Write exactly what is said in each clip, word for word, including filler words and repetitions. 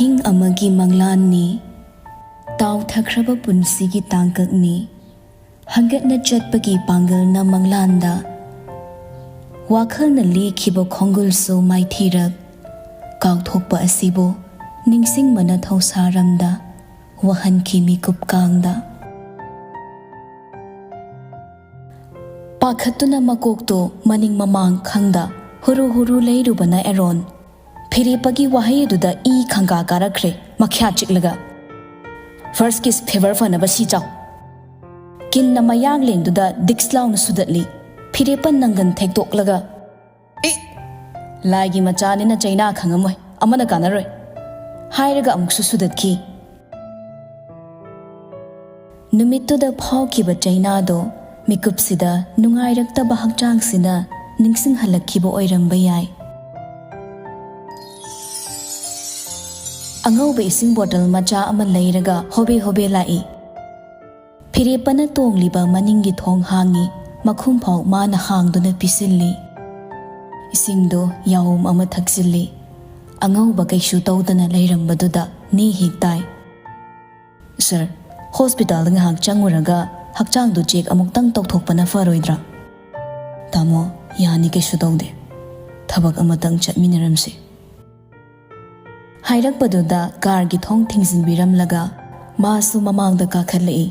ꯃꯤꯡ ꯑꯃꯒꯤ ꯃꯪꯂꯥꯟꯅꯤ꯫ ꯇꯥꯎꯊꯈ꯭ꯔꯕ ꯄꯨꯟꯁꯤꯒꯤ ꯇꯥꯡꯀꯛꯅꯤ꯫ ꯍꯪꯒꯠꯅ ꯆꯠꯄꯒꯤ ꯄꯥꯡꯒꯜꯅ ꯃꯪꯂꯥꯟꯗ꯫ ꯋꯥꯈꯜꯅ ꯂꯦꯛꯈꯤꯕ ꯈꯣꯡꯒꯨꯜꯁꯨ ꯃꯥꯏꯊꯤꯔꯛ꯫ ꯀꯥꯎꯊꯣꯛꯄ ꯑꯁꯤꯕꯨ ꯅꯤꯡꯁꯤꯡꯕꯅ ꯊꯧꯁꯥꯔꯝꯗ ꯋꯥꯍꯟꯈꯤ ꯃꯤꯀꯨꯞ ꯀꯥꯡꯗ꯫ ꯄꯥꯈꯠꯇꯨꯅ ꯃꯀꯣꯛꯇꯨ ꯃꯅꯤꯡ ꯃꯃꯥꯡ ꯈꯪꯗ ꯍꯨꯔꯨ ꯍꯨꯔꯨ ꯂꯩꯔꯨꯕꯅ ꯑꯦꯔꯣꯟ꯫ ꯐꯤꯔꯦꯞꯄꯒꯤ ꯋꯥꯍꯩ ꯑꯗꯨꯗ ꯏ ꯈꯪꯀꯥ ꯀꯥꯔꯛꯈ꯭ꯔꯦ ꯃꯈ꯭ꯌꯥ ꯆꯤꯛꯂꯒ꯫ "First kiss fever ꯐꯅꯕ ꯁꯤ ꯆꯥꯎ!" ꯀꯤꯟꯅ ꯃꯌꯥꯡꯂꯦꯟꯗꯨꯗ ꯗꯤꯛꯁ ꯂꯥꯎꯅ ꯁꯨꯗꯠꯂꯤ꯫ ꯐꯤꯔꯦꯞꯄ ꯅꯪꯒꯟ ꯊꯦꯛꯇꯣꯛꯂꯒ, "ꯑꯦ, ꯂꯥꯏꯒꯤ ꯃꯆꯥꯅꯤꯅ ꯆꯩꯅꯥ ꯈꯪꯉꯝꯃꯣꯏ, ꯑꯃꯅ ꯀꯥꯟꯅꯔꯣꯏ," ꯍꯥꯏꯔꯒ ꯑꯃꯨꯛꯁꯨ ꯁꯨꯗꯠꯈꯤ꯫ ꯅꯨꯃꯤꯠꯇꯨꯗ ꯐꯥꯎꯈꯤꯕ ꯆꯩꯅꯥꯗꯣ ꯃꯤꯀꯨꯞꯁꯤꯗ ꯅꯨꯡꯉꯥꯏꯔꯛꯇꯕ ꯍꯛꯆꯥꯡꯁꯤꯅ ꯅꯤꯡꯁꯤꯡꯍꯜꯂꯛꯈꯤꯕ ꯑꯣꯏꯔꯝꯕ ꯌꯥꯏ꯫ ꯑꯉꯧꯕ ꯏꯁꯤꯡ ꯕꯣꯇꯜ ꯃꯆꯥ ꯑꯃ ꯂꯩꯔꯒ ꯍꯣꯕꯦ ꯍꯣꯕꯦ ꯂꯥꯛꯏ꯫ ꯐꯤꯔꯦꯞꯄꯅ ꯇꯣꯡꯂꯤꯕ ꯃꯅꯤꯡꯒꯤ ꯊꯣꯡ ꯍꯥꯡꯉꯤ, ꯃꯈꯨꯝ ꯐꯥꯎ ꯃꯥꯅ ꯍꯥꯡꯗꯨꯅ ꯄꯤꯁꯤꯜꯂꯤ꯫ ꯏꯁꯤꯡꯗꯣ ꯌꯥꯎꯝ ꯑꯃ ꯊꯛꯆꯤꯜꯂꯤ꯫ ꯑꯉꯧꯕ ꯀꯩꯁꯨ ꯇꯧꯗꯅ ꯂꯩꯔꯝꯕꯗꯨꯗ ꯅꯤ ꯍꯦꯛ ꯇꯥꯏ꯫ "Sir, hospitalꯗ ꯉꯥꯏꯍꯥꯛ ꯆꯪꯉꯨꯔꯒ ꯍꯛꯆꯥꯡꯗꯨ check ꯑꯃꯨꯛꯇꯪ ꯇꯧꯊꯣꯛꯄꯅ ꯐꯔꯣꯏꯗ꯭ꯔꯥ?" "ꯇꯥꯃꯣ, ꯌꯥꯅꯤ, ꯀꯩꯁꯨ ꯇꯧꯗꯦ꯫ ꯊꯕꯛ ꯑꯃꯇꯪ ꯆꯠꯃꯤꯟꯅꯔꯝꯁꯤ꯫" ꯍꯥꯏꯔꯛꯄꯗꯨꯗ ꯀꯥꯔꯒꯤ ꯊꯣꯡ ꯊꯤꯡꯖꯤꯟꯕꯤꯔꯝꯂꯒ ꯃꯥꯁꯨ ꯃꯃꯥꯡꯗ ꯀꯥꯈꯠꯂꯛꯏ꯫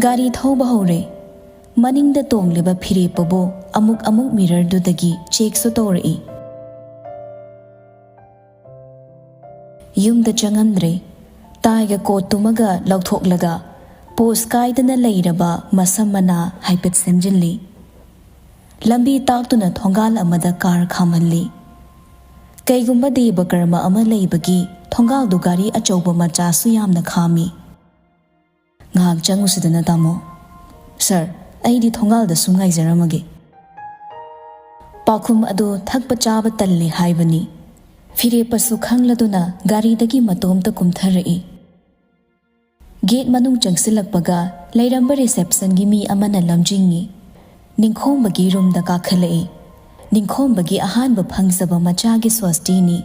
ꯒꯥꯔꯤ ꯊꯧꯕ ꯍꯧꯔꯦ꯫ ꯃꯅꯤꯡꯗ ꯇꯣꯡꯂꯤꯕ ꯐꯤꯔꯦꯞꯄꯕꯨ ꯑꯃꯨꯛ ꯑꯃꯨꯛ mirrorꯗꯨꯗꯒꯤ checkꯁꯨ ꯇꯧꯔꯛꯏ꯫ ꯌꯨꯝꯗ ꯆꯪꯉꯝꯗ꯭ꯔꯦ꯫ Tieꯒ coatꯇꯨꯃꯒ ꯂꯧꯊꯣꯛꯂꯒ post ꯀꯥꯏꯗꯅ ꯂꯩꯔꯕ ꯃꯁꯝ ꯃꯅꯥ ꯍꯥꯏꯐꯦꯠ ꯁꯦꯝꯖꯤꯜꯂꯤ꯫ ꯂꯝꯕꯤ ꯇꯥꯛꯇꯨꯅ ꯊꯣꯡꯒꯥꯜ ꯑꯃꯗ ꯀꯥꯔ ꯈꯥꯝꯍꯜꯂꯤ꯫ ꯀꯩꯒꯨꯝꯕ ꯗꯦꯕ ꯀꯔꯃ ꯑꯃ ꯂꯩꯕꯒꯤ ꯊꯣꯡꯒꯥꯜꯗꯨ ꯒꯥꯔꯤ ꯑꯆꯧꯕ ꯃꯆꯥꯁꯨ ꯌꯥꯝꯅ ꯈꯥꯝꯃꯤ꯫ "ꯉꯥꯏꯍꯥꯛ ꯆꯪꯉꯨꯁꯤꯗꯅ, ꯇꯥꯃꯣ꯫" "Sir, ꯑꯩꯗꯤ ꯊꯣꯡꯒꯥꯜꯗ ꯁꯨꯝ ꯉꯥꯏꯖꯔꯝꯃꯒꯦ꯫" ꯄꯥꯎꯈꯨꯝ ꯑꯗꯨ ꯊꯛꯄ ꯆꯥꯕ ꯇꯜꯂꯤ ꯍꯥꯏꯕꯅꯤ꯫ ꯐꯤꯔꯦꯞꯄꯁꯨ ꯈꯪꯂꯗꯨꯅ ꯒꯥꯔꯤꯗꯒꯤ ꯃꯇꯣꯝꯇ ꯀꯨꯝꯊꯔꯛꯏ꯫ Gate ꯃꯅꯨꯡ ꯆꯪꯁꯤꯜꯂꯛꯄꯒ ꯂꯩꯔꯝꯕ receptionꯒꯤ ꯃꯤ ꯑꯃꯅ ꯂꯝꯖꯤꯡꯉꯤ꯫ ꯅꯤꯡꯈꯣꯝꯕꯒꯤ roomꯗ ꯀꯥꯈꯠꯂꯛꯏ꯫ ꯅꯤꯡꯈꯣꯝꯕꯒꯤ ꯑꯍꯥꯟꯕ ꯐꯪꯖꯕ ꯃꯆꯥꯒꯤ ꯁ꯭ꯋꯥꯁꯇꯤꯅꯤ꯫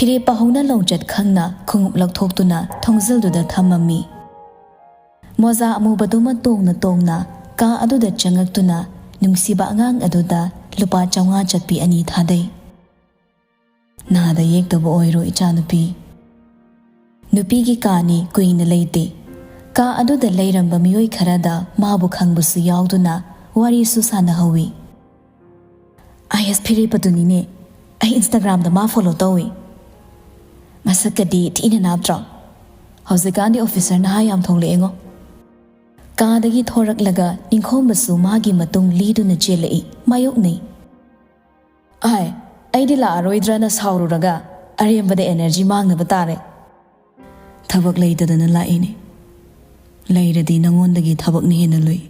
ꯐꯤꯔꯦꯞꯄ ꯍꯧꯅ ꯂꯣꯡꯆꯠ ꯈꯪꯅ ꯈꯣꯡꯎꯞ ꯂꯧꯊꯣꯛꯇꯨꯅ ꯊꯣꯡꯖꯤꯜꯗꯨꯗ ꯊꯝꯃꯝꯃꯤ꯫ ꯃꯣꯖꯥ ꯑꯃꯨꯕꯗꯨꯃ ꯇꯣꯡꯅ ꯇꯣꯡꯅ ꯀꯥ ꯑꯗꯨꯗ ꯆꯪꯉꯛꯇꯨꯅ ꯅꯨꯡꯁꯤꯕ ꯑꯉꯥꯡ ꯑꯗꯨꯗ ꯂꯨꯄꯥ ꯆꯥꯝꯃꯉꯥ ꯆꯠꯄꯤ ꯑꯅꯤ ꯊꯥꯗꯩ꯫ "ꯅꯥꯗ ꯌꯦꯛꯇꯕ ꯑꯣꯏꯔꯣ, ꯏꯆꯥꯅꯨꯄꯤ꯫" ꯅꯨꯄꯤꯒꯤ ꯀꯥꯅꯤ, ꯀꯨꯏꯅ ꯂꯩꯇꯦ꯫ ꯀꯥ ꯑꯗꯨꯗ ꯂꯩꯔꯝꯕ ꯃꯤꯑꯣꯏ ꯈꯔꯗ ꯃꯥꯕꯨ ꯈꯪꯕꯁꯨ ꯌꯥꯎꯗꯨꯅ ꯋꯥꯔꯤꯁꯨ ꯁꯥꯟꯅꯍꯧꯋꯤ꯫ "ꯑꯥꯏ ꯑꯦꯁ ꯐꯤꯔꯦꯞꯄꯗꯨꯅꯤꯅꯦ, ꯑꯩ Instagram-ꯗ ꯃꯥ follow ꯇꯧꯏ꯫ ꯃꯁꯛꯀꯗꯤ ꯊꯤꯅ ꯅꯥꯞꯇ꯭ꯔꯣ? ꯍꯧꯖꯤꯛꯀꯥꯟꯗꯤ officer ꯅꯍꯥ ꯌꯥꯝ ꯊꯣꯛꯂꯛꯑꯦꯉꯣ꯫" ꯀꯥꯗꯒꯤ ꯊꯣꯔꯛꯂꯒ ꯅꯤꯡꯈꯣꯝꯕꯁꯨ ꯃꯥꯒꯤ ꯃꯇꯨꯡ ꯂꯤꯗꯨꯅ ꯆꯦꯜꯂꯛꯏ, ꯃꯥꯌꯣꯛꯅꯩ꯫ "ꯑꯥꯏ, ꯑꯩꯗꯤ ꯂꯥꯛꯑꯔꯣꯏꯗ꯭ꯔꯅ ꯁꯥꯎꯔꯨꯔꯒ ꯑꯔꯦꯝꯕꯗ energy ꯃꯥꯡꯅꯕ ꯇꯥꯔꯦ꯫" "ꯊꯕꯛ ꯂꯩꯇꯗꯅ ꯂꯥꯛꯏꯅꯦ꯫ ꯂꯩꯔꯗꯤ ꯅꯉꯣꯟꯗꯒꯤ ꯊꯕꯛꯅ ꯍꯦꯟꯅ ꯂꯨꯏ꯫"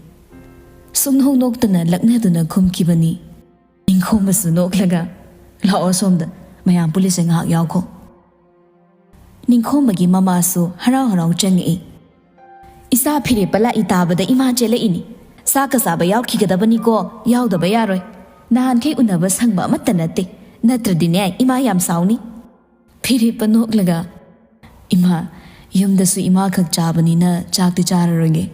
ꯁꯨꯡꯅꯣꯛ ꯅꯣꯛꯇꯅ ꯂꯛꯅꯗꯨꯅ ꯈꯨꯝꯈꯤꯕꯅꯤ꯫ ꯅꯤꯡꯈꯣꯝꯕꯁꯨ ꯅꯣꯛꯂꯒ, "ꯂꯥꯛꯑꯣ ꯁꯣꯝꯗ, ꯃꯌꯥꯝ ꯄꯨꯜꯂꯤꯁꯦ ꯉꯥꯏꯍꯥꯛ ꯌꯥꯎꯈꯣ꯫" ꯅꯤꯡꯈꯣꯝꯕꯒꯤ ꯃꯃꯥꯁꯨ ꯍꯔꯥꯎ ꯍꯔꯥꯎ ꯆꯪꯉꯛꯏ꯫ "ꯏꯆꯥ ꯐꯤꯔꯦꯞꯄ ꯂꯥꯛꯏ ꯇꯥꯕꯗ ꯏꯃꯥ ꯆꯦꯜꯂꯛꯏꯅꯤ꯫ ꯆꯥꯛꯀ ꯆꯥꯕ ꯌꯥꯎꯈꯤꯒꯗꯕꯅꯤꯀꯣ, ꯌꯥꯎꯗꯕ ꯌꯥꯔꯣꯏ꯫ ꯅꯍꯥꯟꯈꯩ ꯎꯅꯕ ꯁꯪꯕ ꯑꯃꯠꯇ ꯅꯠꯇꯦ, ꯅꯠꯇ꯭ꯔꯗꯤꯅꯦ ꯏꯃꯥ ꯌꯥꯝ ꯁꯥꯎꯅꯤ꯫" ꯐꯤꯔꯦꯞꯄ ꯅꯣꯛꯂꯒ, "ꯏꯃꯥ, ꯌꯨꯝꯗꯁꯨ ꯏꯃꯥ ꯈꯛ ꯆꯥꯕꯅꯤꯅ ꯆꯥꯛꯇꯤ ꯆꯥꯔꯔꯣꯏꯒꯦ꯫"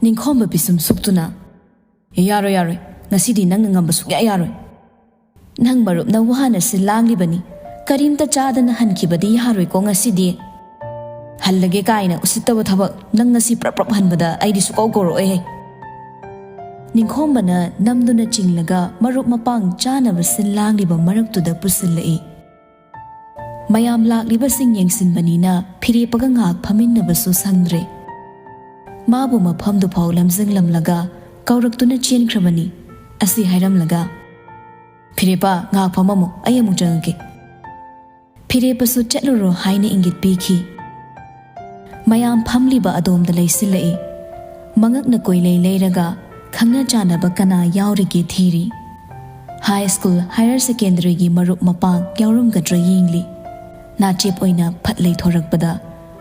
ꯅꯤꯡꯈꯣꯝꯕ ꯄꯤꯁꯨꯝ ꯁꯨꯛꯇꯨꯅ, "ꯌꯥꯔꯣꯏ, ꯌꯥꯔꯣꯏ, ꯉꯁꯤꯗꯤ ꯅꯪꯅ ꯉꯝꯕ ꯁꯨꯛꯌꯥ ꯌꯥꯔꯣꯏ꯫ ꯅꯪ ꯃꯔꯨꯞꯅ ꯋꯥꯅ ꯁꯤꯜ ꯂꯥꯡꯂꯤꯕꯅꯤ, ꯀꯔꯤꯝꯇ ꯆꯥꯗꯅ ꯍꯟꯈꯤꯕꯗꯤ ꯌꯥꯔꯣꯏꯀꯣ ꯉꯁꯤꯗꯤ꯫ ꯍꯜꯂꯒꯦ ꯀꯥꯏꯅ ꯎꯁꯤꯠꯇꯕ ꯊꯕꯛ, ꯅꯪ ꯉꯁꯤ ꯄ꯭ꯔꯞ ꯄ꯭ꯔꯞ ꯍꯟꯕꯗ ꯑꯩꯗꯤ ꯁꯨꯀꯧ ꯀꯧꯔꯛꯑꯣꯏꯍꯦ꯫" ꯅꯤꯡꯈꯣꯝꯕꯅ ꯅꯝꯗꯨꯅ ꯆꯤꯡꯂꯒ ꯃꯔꯨꯞ ꯃꯄꯥꯡ ꯆꯥꯅꯕ ꯁꯤꯜ ꯂꯥꯡꯂꯤꯕ ꯃꯔꯛꯇꯨꯗ ꯄꯨꯁꯤꯜꯂꯛꯏ꯫ ꯃꯌꯥꯝ ꯂꯥꯛꯂꯤꯕꯁꯤꯡ ꯌꯦꯡꯁꯤꯟꯕꯅꯤꯅ ꯐꯤꯔꯦꯞꯄꯒ ꯉꯥꯏꯍꯥꯛ ꯐꯝꯃꯤꯟꯅꯕꯁꯨ ꯁꯪꯗ꯭ꯔꯦ꯫ ꯃꯥꯕꯨ ꯃꯐꯝꯗꯨꯐꯥꯎ ꯂꯝꯖꯤꯡꯂꯝꯂꯒ ꯀꯧꯔꯛꯇꯨꯅ ꯆꯦꯟꯈ꯭ꯔꯕꯅꯤ꯫ ꯑꯁꯤ ꯍꯥꯏꯔꯝꯂꯒ, "ꯐꯤꯔꯦꯞꯄ, ꯉꯥꯏꯍꯥꯛ ꯐꯝꯃꯝꯃꯨ, ꯑꯩ ꯑꯃꯨꯛ ꯆꯪꯉꯛꯀꯦ꯫" ꯐꯤꯔꯦꯞꯄꯁꯨ "ꯆꯠꯂꯨꯔꯣ" ꯍꯥꯏꯅ ꯏꯪꯒꯤꯠ ꯄꯤꯈꯤ꯫ ꯃꯌꯥꯝ ꯐꯝꯂꯤꯕ ꯑꯗꯣꯝꯗ ꯂꯩꯁꯤꯜꯂꯛꯏ꯫ ꯃꯉꯛꯅ ꯀꯣꯏꯂꯩ ꯂꯩꯔꯒ ꯈꯪꯅ ꯆꯥꯟꯅꯕ ꯀꯅꯥ ꯌꯥꯎꯔꯤꯒꯦ ꯊꯤꯔꯤ꯫ High school, higher secondary-ꯒꯤ ꯃꯔꯨꯞ ꯃꯄꯥꯡ ꯌꯥꯎꯔꯝꯒꯗ꯭ꯔꯥ ꯌꯦꯡꯂꯤ꯫ ꯅꯥꯆꯦꯞ ꯑꯣꯏꯅ ꯐꯠ ꯂꯩꯊꯣꯔꯛꯄꯗ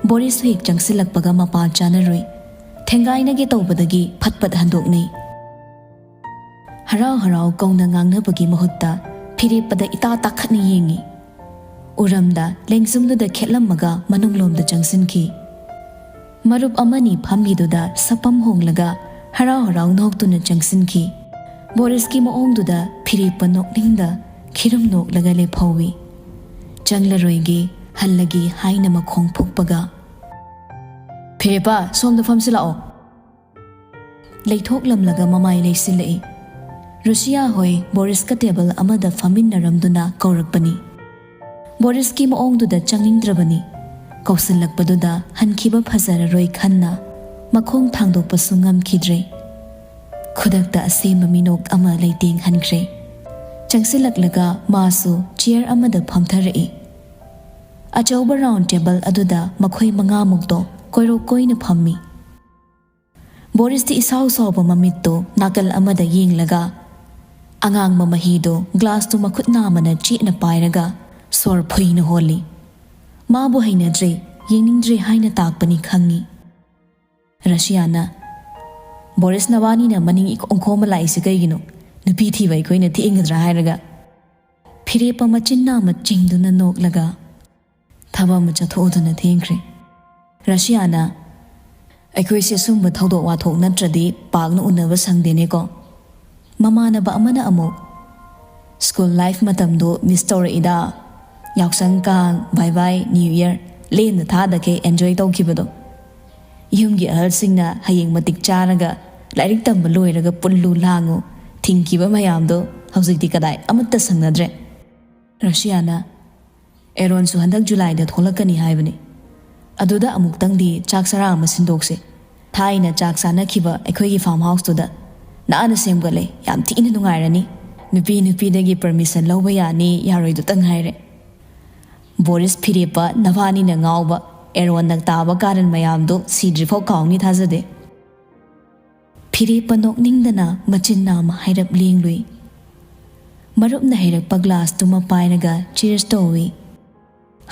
ꯕꯣꯔꯤꯁꯁꯨ ꯍꯦꯛ ꯆꯪꯁꯤꯜꯂꯛꯄꯒ ꯃꯄꯥ ꯆꯥꯅꯔꯨꯏ꯫ ꯊꯦꯡꯒꯥꯏꯅꯒꯦ ꯇꯧꯕꯗꯒꯤ ꯐꯠ ꯐꯠ ꯍꯟꯗꯣꯛꯅꯩ꯫ ꯍꯔꯥꯎ ꯍꯔꯥꯎ ꯀꯧꯅ ꯉꯥꯡꯅꯕꯒꯤ ꯃꯍꯨꯠꯇ ꯐꯤꯔꯦꯞꯄꯗ ꯏꯇꯥ ꯇꯥꯈꯠꯅ ꯌꯦꯡꯉꯤ꯫ ꯎꯔꯝꯗ ꯂꯦꯡꯖꯨꯝꯗꯨꯗ ꯈꯦꯠꯂꯝꯃꯒ ꯃꯅꯨꯡꯂꯣꯝꯗ ꯆꯪꯁꯤꯟꯈꯤ꯫ ꯃꯔꯨꯞ ꯑꯃꯅꯤ ꯐꯝꯃꯤꯗꯨꯗ ꯁꯛꯐꯝ ꯍꯣꯡꯂꯒ ꯍꯔꯥꯎ ꯍꯔꯥꯎ ꯅꯣꯛꯇꯨꯅ ꯆꯪꯁꯤꯟꯈꯤ꯫ ꯕꯣꯔꯤꯁꯀꯤ ꯃꯑꯣꯡꯗꯨꯗ ꯐꯤꯔꯦꯞꯄ ꯅꯣꯛꯅꯤꯡꯗ ꯈꯤꯔꯨꯝ ꯅꯣꯛꯂꯒ ꯂꯦꯞꯍꯧꯏ꯫ "ꯆꯪꯂꯔꯣꯏꯒꯦ, ꯍꯜꯂꯒꯦ" ꯍꯥꯏꯅ ꯃꯈꯣꯡ ꯐꯨꯛꯄꯒ꯫ "ꯐꯤꯔꯦꯞꯄ, ꯁꯣꯝꯗ ꯐꯝꯁꯤ ꯂꯥꯛꯑꯣ"꯫ ꯂꯩꯊꯣꯛꯂꯝꯂꯒ ꯃꯃꯥꯏ ꯂꯩꯁꯤꯜꯂꯛꯏ꯫ ꯔꯨꯁꯤꯌꯥ ꯍꯣꯏ ꯕꯣꯔꯤꯁꯀ ꯇꯦꯕꯜ ꯑꯃꯗ ꯐꯝꯃꯤꯟꯅꯔꯝꯗꯨꯅ ꯀꯧꯔꯛꯄꯅꯤ꯫ ꯕꯣꯔꯤꯁꯀꯤ ꯃꯑꯣꯡꯗꯨꯗ ꯆꯪꯅꯤꯡꯗ꯭ꯔꯕꯅꯤ꯫ ꯀꯧꯁꯤꯜꯂꯛꯄꯗꯨꯗ ꯍꯟꯈꯤꯕ ꯐꯖꯔꯔꯣꯏ ꯈꯟꯅ ꯃꯈꯣꯡ ꯊꯥꯡꯗꯣꯛꯄꯁꯨ ꯉꯝꯈꯤꯗ꯭ꯔꯦ꯫ ꯈꯨꯗꯛꯇ ꯑꯁꯦꯝꯕ ꯃꯤꯅꯣꯛ ꯑꯃ ꯂꯩꯇꯦꯡꯍꯟꯈ꯭ꯔꯦ꯫ ꯆꯪꯁꯤꯜꯂꯛꯂꯒ ꯃꯥꯁꯨ ꯆꯤꯌꯔ ꯑꯃꯗ ꯐꯝꯊꯔꯛꯏ꯫ ꯑꯆꯧꯕ ꯔꯥꯎꯟ ꯇꯦꯕꯜ ꯑꯗꯨꯗ ꯃꯈꯣꯏ ꯃꯉꯥꯃꯨꯛꯇꯣ ꯀꯣꯏꯔꯣꯛ ꯀꯣꯏꯅ ꯐꯝꯃꯤ꯫ ꯕꯣꯔꯤꯁꯇꯤ ꯏꯁꯥꯎ ꯁꯥꯎꯕ ꯃꯃꯤꯠꯇꯨ ꯅꯥꯀꯜ ꯑꯃꯗ ꯌꯦꯡꯂꯒ ꯑꯉꯥꯡꯕ ꯃꯍꯤꯗꯨ ꯒ꯭ꯂꯥꯁꯇꯨ ꯃꯈꯨꯠ ꯅꯥꯝꯃꯅ ꯆꯦꯠꯅ ꯄꯥꯏꯔꯒ ꯁꯣꯔ ꯐꯨꯏꯅ ꯍꯣꯜꯂꯤ꯫ ꯃꯥꯕꯨ ꯍꯩꯅꯗ꯭ꯔꯦ, ꯌꯦꯡꯅꯤꯡꯗ꯭ꯔꯦ ꯍꯥꯏꯅ ꯇꯥꯛꯄꯅꯤ ꯈꯪꯉꯤ꯫ ꯔꯁꯤꯌꯥꯅ, "ꯕꯣꯔꯤꯁ, ꯅꯕꯥꯅꯤꯅ ꯃꯅꯤꯡ ꯏꯈꯣꯡ ꯈꯣꯝꯃ ꯂꯥꯛꯏꯁꯤ ꯀꯩꯒꯤꯅꯣ? ꯅꯨꯄꯤ ꯊꯤꯕ ꯑꯩꯈꯣꯏꯅ ꯊꯦꯡꯒꯗ꯭ꯔꯥ ꯍꯥꯏꯔꯒ?" ꯐꯤꯔꯦꯞꯄ ꯃꯆꯤꯟ ꯅꯥꯝꯃ ꯆꯤꯡꯗꯨꯅ ꯅꯣꯛꯂꯒ, "ꯊꯕꯛ ꯑꯃ ꯆꯠꯊꯣꯛꯎꯗꯨꯅ ꯊꯦꯡꯈ꯭ꯔꯦ"꯫ ꯔꯁꯤꯌꯥꯅ, "ꯑꯩꯈꯣꯏꯁꯦ ꯁꯨꯝꯕ ꯊꯧꯗꯣꯛ ꯋꯥꯊꯣꯛ ꯅꯠꯇ꯭ꯔꯗꯤ ꯄꯥꯛꯅ ꯎꯅꯕ ꯁꯪꯗꯦꯅꯦꯀꯣ"꯫ ꯃꯃꯥꯟꯅꯕ ꯑꯃꯅ ꯑꯃꯨꯛ, "ꯁ꯭ꯀꯨꯜ ꯂꯥꯏꯐ ꯃꯇꯝꯗꯣ ꯃꯤꯁ ꯇꯧꯔꯛꯏꯗ꯫ ꯌꯥꯎꯁꯪ, ꯀꯥꯡ, ꯕꯥꯏ ꯕꯥꯏ, ꯅ꯭ꯌꯨ ꯏꯌꯔ ꯂꯦꯝꯅ ꯊꯥꯗꯈꯩ ꯑꯦꯟꯖꯣꯏ ꯇꯧꯈꯤꯕꯗꯣ꯫ ꯌꯨꯝꯒꯤ ꯑꯍꯜꯁꯤꯡꯅ ꯍꯌꯦꯡ ꯃꯇꯤꯛ ꯆꯥꯔꯒ ꯂꯥꯏꯔꯤꯛ ꯇꯝꯕ ꯂꯣꯏꯔꯒ ꯄꯨꯜꯂꯨ ꯂꯥꯡꯉꯨ ꯊꯤꯡꯈꯤꯕ ꯃꯌꯥꯝꯗꯣ ꯍꯧꯖꯤꯛꯇꯤ ꯀꯗꯥꯏ ꯑꯃꯠꯇ ꯁꯪꯅꯗ꯭ꯔꯦ"꯫ ꯔꯁꯤꯌꯥꯅ, "ꯑꯦꯔꯣꯟꯁꯨ ꯍꯟꯗꯛ ꯖꯨꯂꯥꯏꯗ ꯊꯣꯛꯂꯛꯀꯅꯤ ꯍꯥꯏꯕꯅꯤ꯫ ꯑꯗꯨꯗ ꯑꯃꯨꯛꯇꯪꯗꯤ ꯆꯥꯛ ꯆꯔꯥ ꯑꯃ ꯁꯤꯟꯗꯣꯛꯁꯦ꯫ ꯊꯥꯏꯅ ꯆꯥꯛ ꯆꯥꯅꯈꯤꯕ ꯑꯩꯈꯣꯏꯒꯤ ꯐꯥꯔꯝ ꯍꯥꯎꯁꯇꯨꯗ ꯅꯥꯟꯅ ꯁꯦꯝꯒꯠꯂꯦ꯫ ꯌꯥꯝ ꯊꯤꯅ ꯅꯨꯡꯉꯥꯏꯔꯅꯤ꯫ ꯅꯨꯄꯤ ꯅꯨꯄꯤꯗꯒꯤ ꯄꯔꯃꯤꯁꯟ ꯂꯧꯕ ꯌꯥꯅꯤ ꯌꯥꯔꯣꯏꯗꯨꯇ ꯉꯥꯏꯔꯦ"꯫ ꯕꯣꯔꯤꯁ ꯐꯤꯔꯦꯞꯄ, ꯅꯕꯥꯅꯤꯅ ꯉꯥꯎꯕ ꯑꯦꯔꯣꯟꯅ ꯇꯥꯕ ꯀꯥꯔꯟ ꯃꯌꯥꯝꯗꯣ ꯁꯤꯗ꯭ꯔꯤꯐꯥꯎ ꯀꯥꯎꯅꯤ ꯊꯥꯖꯗꯦ꯫ ꯐꯤꯔꯦꯞꯄ ꯅꯣꯛꯅꯤꯡꯗꯅ ꯃꯆꯤꯟ ꯅꯥꯝꯃ ꯍꯥꯏꯔꯞ ꯂꯦꯡꯂꯨꯏ꯫ ꯃꯔꯨꯞꯅ ꯍꯩꯔꯛꯄ ꯒ꯭ꯂꯥꯁꯇꯨꯃ ꯄꯥꯏꯔꯒ ꯆꯤꯌꯔꯁ ꯇꯧꯏ꯫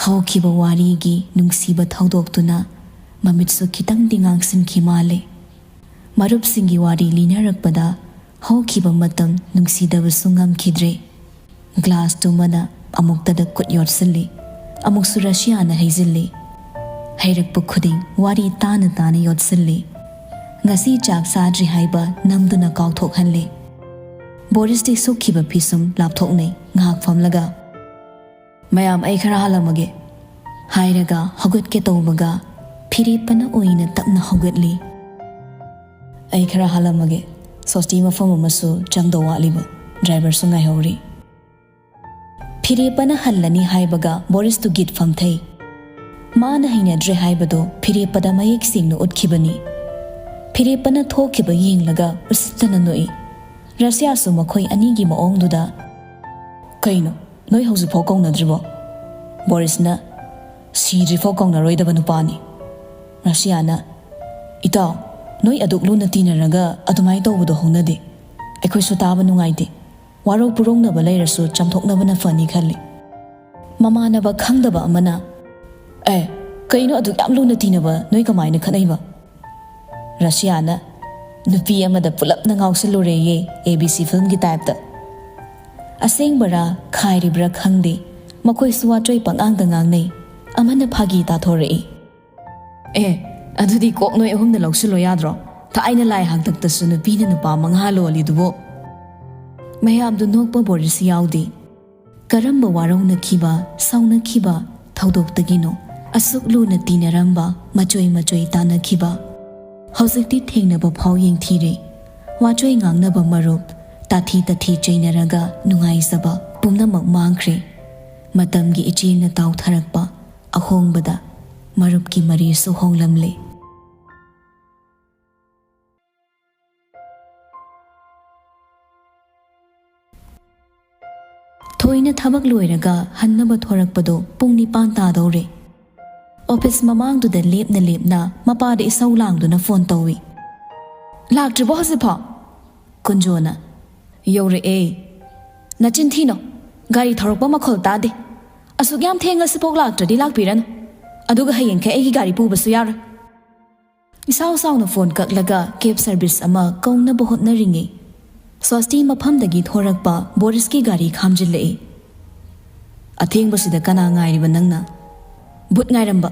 ꯍꯧꯈꯤꯕ ꯋꯥꯔꯤꯒꯤ ꯅꯨꯡꯁꯤꯕ ꯊꯧꯗꯣꯛꯇꯨꯅ ꯃꯃꯤꯠꯁꯨ ꯈꯤꯇꯪꯗꯤ ꯉꯥꯡꯁꯤꯟꯈꯤ ꯃꯥꯜꯂꯦ꯫ ꯃꯔꯨꯞꯁꯤꯡꯒꯤ ꯋꯥꯔꯤ ꯂꯤꯅꯔꯛꯄꯗ ꯍꯧꯈꯤꯕ ꯃꯇꯝ ꯅꯨꯡꯁꯤꯗꯕꯁꯨ ꯉꯝꯈꯤꯗ꯭ꯔꯦ꯫ ꯒ꯭ꯂꯥꯁꯇꯨꯃꯅ ꯑꯃꯨꯛꯇꯗ ꯈꯨꯠ ꯌꯣꯠꯁꯤꯜꯂꯤ꯫ ꯑꯃꯨꯛꯁꯨ ꯔꯁꯤꯌꯥꯅ ꯍꯩꯖꯤꯜꯂꯤ꯫ ꯍꯩꯔꯛꯄ ꯈꯨꯗꯤꯡ ꯋꯥꯔꯤ ꯇꯥꯅ ꯇꯥꯅ ꯌꯣꯠꯁꯤꯜꯂꯤ꯫ ꯉꯁꯤ ꯆꯥꯛ ꯆꯥꯗ꯭ꯔꯤ ꯍꯥꯏꯕ ꯅꯝꯗꯨꯅ ꯀꯥꯎꯊꯣꯛꯍꯜꯂꯤ꯫ ꯕꯣꯔꯤꯁꯇꯤ ꯁꯨꯛꯈꯤꯕ ꯐꯤꯁꯨꯝ ꯂꯥꯞꯊꯣꯛꯅꯩ꯫ ꯉꯥꯏꯍꯥꯛ ꯐꯝꯂꯒ, "ꯃꯌꯥꯝ, ꯑꯩ ꯈꯔ ꯍꯥꯜꯂꯝꯃꯒꯦ" ꯍꯥꯏꯔꯒ ꯍꯧꯒꯠꯀꯦ ꯇꯧꯕꯒ ꯐꯤꯔꯦꯞꯄꯅ ꯑꯣꯏꯅ ꯇꯞꯅ ꯍꯧꯒꯠꯂꯤ꯫ "ꯑꯩ ꯈꯔ ꯍꯥꯜꯂꯝꯃꯒꯦ꯫ ꯁꯣꯁꯇꯤ ꯃꯐꯝ ꯑꯃꯁꯨ ꯆꯪꯗꯧ ꯋꯥꯠꯂꯤꯕ꯫ ꯗ꯭ꯔꯥꯏꯚꯔꯁꯨ ꯉꯥꯏꯍꯧꯔꯤ"꯫ ꯐꯤꯔꯦꯞꯄꯅ ꯍꯜꯂꯅꯤ ꯍꯥꯏꯕꯒ ꯕꯣꯔꯤꯁꯇꯨ ꯒꯤꯠ ꯐꯝꯊꯩ꯫ ꯃꯥꯅ ꯍꯩꯅꯗ꯭ꯔꯦ ꯍꯥꯏꯕꯗꯣ ꯐꯤꯔꯦꯞꯄꯗ ꯃꯌꯦꯛ ꯁꯦꯡꯅ ꯎꯠꯈꯤꯕꯅꯤ꯫ ꯐꯤꯔꯦꯞꯄꯅ ꯊꯣꯛꯈꯤꯕ ꯌꯦꯡꯂꯒ ꯎꯁꯤꯠꯇꯅ ꯅꯣꯛꯏ꯫ ꯔꯁꯤꯌꯥꯁꯨ ꯃꯈꯣꯏ ꯑꯅꯤꯒꯤ ꯃꯑꯣꯡꯗꯨꯗ, "ꯀꯩꯅꯣ, ꯅꯣꯏ ꯍꯧꯖꯤꯛꯐꯥꯎ ꯀꯧꯅꯗ꯭ꯔꯤꯕꯣ?" ꯕꯣꯔꯤꯁꯅ, "ꯁꯤꯗ꯭ꯔꯤꯐꯥꯎ ꯀꯧꯅꯔꯣꯏꯗꯕ ꯅꯨꯄꯥꯅꯤ"꯫ ꯔꯁꯤꯌꯥꯅ, "ꯏꯇꯥꯎ, ꯅꯣꯏ ꯑꯗꯨꯛ ꯂꯨꯅ ꯇꯤꯟꯅꯔꯒ ꯑꯗꯨꯃꯥꯏꯅ ꯇꯧꯕꯗꯣ ꯍꯧꯅꯗꯦ꯫ ꯑꯩꯈꯣꯏꯁꯨ ꯇꯥꯕ ꯅꯨꯡꯉꯥꯏꯇꯦ꯫ ꯋꯥꯔꯧ ꯄꯨꯔꯧꯅꯕ ꯂꯩꯔꯁꯨ ꯆꯥꯝꯊꯣꯛꯅꯕꯅ ꯐꯅꯤ ꯈꯜꯂꯤ"꯫ ꯃꯃꯥꯟꯅꯕ ꯈꯪꯗꯕ ꯑꯃꯅ, "ꯑꯦ, ꯀꯩꯅꯣ ꯑꯗꯨꯛ ꯌꯥꯝ ꯂꯨꯅ ꯇꯤꯟꯅꯕ ꯅꯣꯏ ꯀꯃꯥꯏꯅ ꯈꯠꯅꯩꯕ?" ꯔꯁꯤꯌꯥꯅ, "ꯅꯨꯄꯤ ꯑꯃꯗ ꯄꯨꯂꯞꯅ ꯉꯥꯎꯁꯜꯂꯨꯔꯦꯌꯦ, A B C filmꯒꯤ typeꯇ"꯫ ꯑꯁꯦꯡꯕꯔꯥ ꯈꯥꯏꯔꯤꯕ꯭ꯔꯥ ꯈꯪꯗꯦ, ꯃꯈꯣꯏꯁꯨ ꯋꯥꯆꯣꯏ ꯄꯉꯥꯡꯗ ꯉꯥꯡꯅꯩ꯫ ꯑꯃꯅ ꯐꯥꯒꯤ ꯇꯥꯊꯣꯔꯛꯏ꯫ "ꯑꯦ, ꯑꯗꯨꯗꯤ ꯀꯣꯛ ꯅꯣꯏ ꯑꯍꯨꯝꯅ ꯂꯧꯁꯤꯜꯂꯣ ꯌꯥꯗ꯭ꯔꯣ? ꯊꯥꯏꯅ ꯂꯥꯏ ꯍꯥꯛꯇꯛꯇꯁꯨ ꯅꯨꯄꯤꯅ ꯅꯨꯄꯥ ꯃꯉꯥ ꯂꯣꯜꯂꯤꯗꯨꯕꯨ"꯫ ꯃꯌꯥꯝꯗꯨ ꯅꯣꯛꯄ ꯕꯣꯔꯤꯁ ꯌꯥꯎꯗꯦ꯫ ꯀꯔꯝꯕ ꯋꯥꯔꯧꯅꯈꯤꯕ, ꯁꯥꯎꯅꯈꯤꯕ ꯊꯧꯗꯣꯛꯇꯒꯤꯅꯣ ꯑꯁꯨꯛ ꯂꯨꯅ ꯇꯤꯟꯅꯔꯝꯕ, ꯃꯆꯣꯏ ꯃꯆꯣꯏ ꯇꯥꯟꯅꯈꯤꯕ? ꯍꯧꯖꯤꯛꯇꯤ ꯊꯦꯡꯅꯕ ꯐꯥꯎ ꯌꯦꯡꯊꯤꯔꯦ꯫ ꯋꯥꯆꯣꯏ ꯉꯥꯡꯅꯕ ꯃꯔꯨꯞ, ꯇꯥꯊꯤ ꯇꯥꯊꯤ ꯆꯩꯅꯔꯒ ꯅꯨꯡꯉꯥꯏꯖꯕ ꯄꯨꯝꯅꯃꯛ ꯃꯥꯡꯈ꯭ꯔꯦ꯫ ꯃꯇꯝꯒꯤ ꯏꯆꯦꯜꯅ ꯇꯥꯎꯊꯔꯛꯄ ꯑꯍꯣꯡꯕꯗ ꯃꯔꯨꯞꯀꯤ ꯃꯔꯤꯁꯨ ꯍꯣꯡꯂꯝꯂꯦ꯫ ꯊꯣꯏꯅ ꯊꯕꯛ ꯂꯣꯏꯔꯒ ꯍꯟꯅꯕ ꯊꯣꯔꯛꯄꯗꯣ ꯄꯨꯡ ꯅꯤꯄꯥꯟ ꯇꯥꯗꯧꯔꯦ꯫ ꯑꯣꯐꯤꯁ ꯃꯃꯥꯡꯗꯨꯗ ꯂꯦꯞꯅ ꯂꯦꯞꯅ ꯃꯄꯥꯗ ꯏꯁꯧ ꯂꯥꯡꯗꯨꯅ ꯐꯣꯟ ꯇꯧꯏ꯫ "ꯂꯥꯛꯇ꯭ꯔꯤꯕꯣ ꯍꯧꯖꯤꯛꯐꯥꯎ?" ꯀꯨꯟꯖꯣꯅ, "ꯌꯧꯔꯛꯑꯦ꯫ ꯅꯆꯤꯟ ꯊꯤꯅꯣ, ꯒꯥꯔꯤ ꯊꯧꯔꯛꯄ ꯃꯈꯣꯜ ꯇꯥꯗꯦ꯫ ꯑꯁꯨꯛ ꯌꯥꯝ ꯊꯦꯡꯉꯁꯤꯐꯥꯎ ꯂꯥꯛꯇ꯭ꯔꯗꯤ ꯂꯥꯛꯄꯤꯔꯅꯨ, ꯑꯗꯨꯒ ꯍꯌꯦꯡꯈꯩ ꯑꯩꯒꯤ ꯒꯥꯔꯤ ꯄꯨꯕꯁꯨ ꯌꯥꯔꯣꯏ"꯫ ꯏꯁꯥꯎ ꯁꯥꯎꯅ ꯐꯣꯟ ꯀꯛꯂꯒ ꯀꯦꯕ ꯁꯔꯚꯤꯁ ꯑꯃ ꯀꯧꯅꯕ ꯍꯣꯠꯅꯔꯤꯉꯩ, ꯁ꯭ꯋꯥꯁꯇꯤ ꯃꯐꯝꯗꯒꯤ ꯊꯣꯔꯛꯄ ꯕꯣꯔꯤꯁꯀꯤ ꯒꯥꯔꯤ ꯈꯥꯝꯖꯤꯜꯂꯛꯏ꯫ ꯑꯊꯦꯡꯕꯁꯤꯗ ꯀꯅꯥ ꯉꯥꯏꯔꯤꯕ ꯅꯪꯅ? ꯕꯨꯠ ꯉꯥꯏꯔꯝꯕ?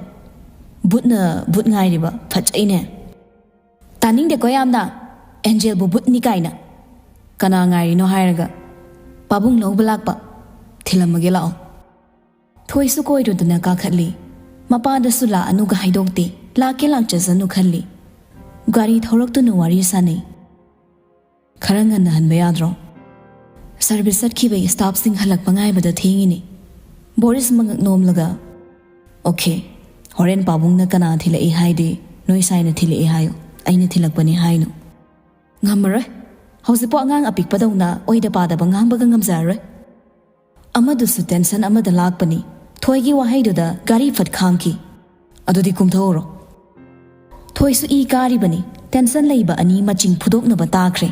ꯕꯨꯠꯅ ꯕꯨꯠ ꯉꯥꯏꯔꯤꯕ? ꯐꯠꯖꯩꯅꯦ꯫ ꯇꯥꯅꯤꯡꯗꯦꯀꯣ ꯌꯥꯝꯅ꯫ ꯑꯦꯟꯖꯦꯜꯕꯨ ꯕꯨꯠꯅꯤ ꯀꯥꯏꯅ꯫ ꯀꯅꯥ ꯉꯥꯏꯔꯤꯅꯣ ꯍꯥꯏꯔꯒ, ꯄꯥꯕꯨꯡ ꯂꯧꯕ ꯂꯥꯛꯄ꯫ ꯊꯤꯜꯂꯝꯃꯒꯦ ꯂꯥꯛꯑꯣ꯫ ꯊꯣꯏꯁꯨ ꯀꯣꯏꯔꯨꯗꯅ ꯀꯥꯈꯠꯂꯤ꯫ ꯃꯄꯥꯗꯁꯨ ꯂꯥꯛꯑꯅꯨꯒ ꯍꯥꯏꯗꯣꯛꯇꯦ, ꯂꯥꯛꯀꯦ ꯂꯥꯛꯆꯁꯅꯨ ꯈꯜꯂꯤ꯫ ꯒꯥꯔꯤ ꯊꯧꯔꯛꯇꯨꯅ ꯋꯥꯔꯤ ꯁꯥꯅꯩ꯫ ꯈꯔ ꯉꯟꯅ ꯍꯟꯕ ꯌꯥꯗ꯭ꯔꯣ? ꯁꯔꯚꯤꯁ ꯆꯠꯈꯤꯕ ꯁ꯭ꯇꯥꯐꯁꯤꯡ ꯍꯜꯂꯛꯄ ꯉꯥꯏꯕꯗ ꯊꯦꯡꯉꯤꯅꯦ꯫ ꯕꯣꯔꯤꯁ ꯃꯉꯛ ꯅꯣꯝꯂꯒ, "ꯑꯣꯀꯦ, ꯍꯣꯔꯦꯟ ꯄꯥꯕꯨꯡꯅ ꯀꯅꯥ ꯊꯤꯜꯂꯛꯏ ꯍꯥꯏꯗꯤ ꯅꯣꯏ ꯁꯥꯏꯅ ꯊꯤꯜꯂꯛꯏ ꯍꯥꯏꯌꯨ, ꯑꯩꯅ ꯊꯤꯜꯂꯛꯄꯅꯤ ꯍꯥꯏꯅꯨ꯫ ꯉꯝꯃꯔꯣꯏ꯫ ꯍꯧꯖꯤꯛꯄꯨ ꯑꯉꯥꯡ ꯑꯄꯤꯛꯄꯗꯧꯅ ꯑꯣꯏꯗ ꯄꯥꯗꯕ ꯉꯥꯡꯕꯒ ꯉꯝꯖꯔꯔꯣꯏ꯫" ꯑꯃꯗꯨꯁꯨ ꯇꯦꯟꯁꯟ ꯑꯃꯗ ꯂꯥꯛꯄꯅꯤ꯫ ꯊꯣꯏꯒꯤ ꯋꯥꯍꯩꯗꯨꯗ ꯒꯥꯔꯤ ꯐꯠ ꯈꯥꯝꯈꯤ꯫ "ꯑꯗꯨꯗꯤ ꯀꯨꯝꯊꯧꯔꯣ꯫" ꯊꯣꯏꯁꯨ ꯏ ꯀꯥꯔꯤꯕꯅꯤ꯫ ꯇꯦꯟꯁꯟ ꯂꯩꯕ ꯑꯅꯤ ꯃꯆꯤꯡ ꯐꯨꯗꯣꯛꯅꯕ ꯇꯥꯈ꯭ꯔꯦ꯫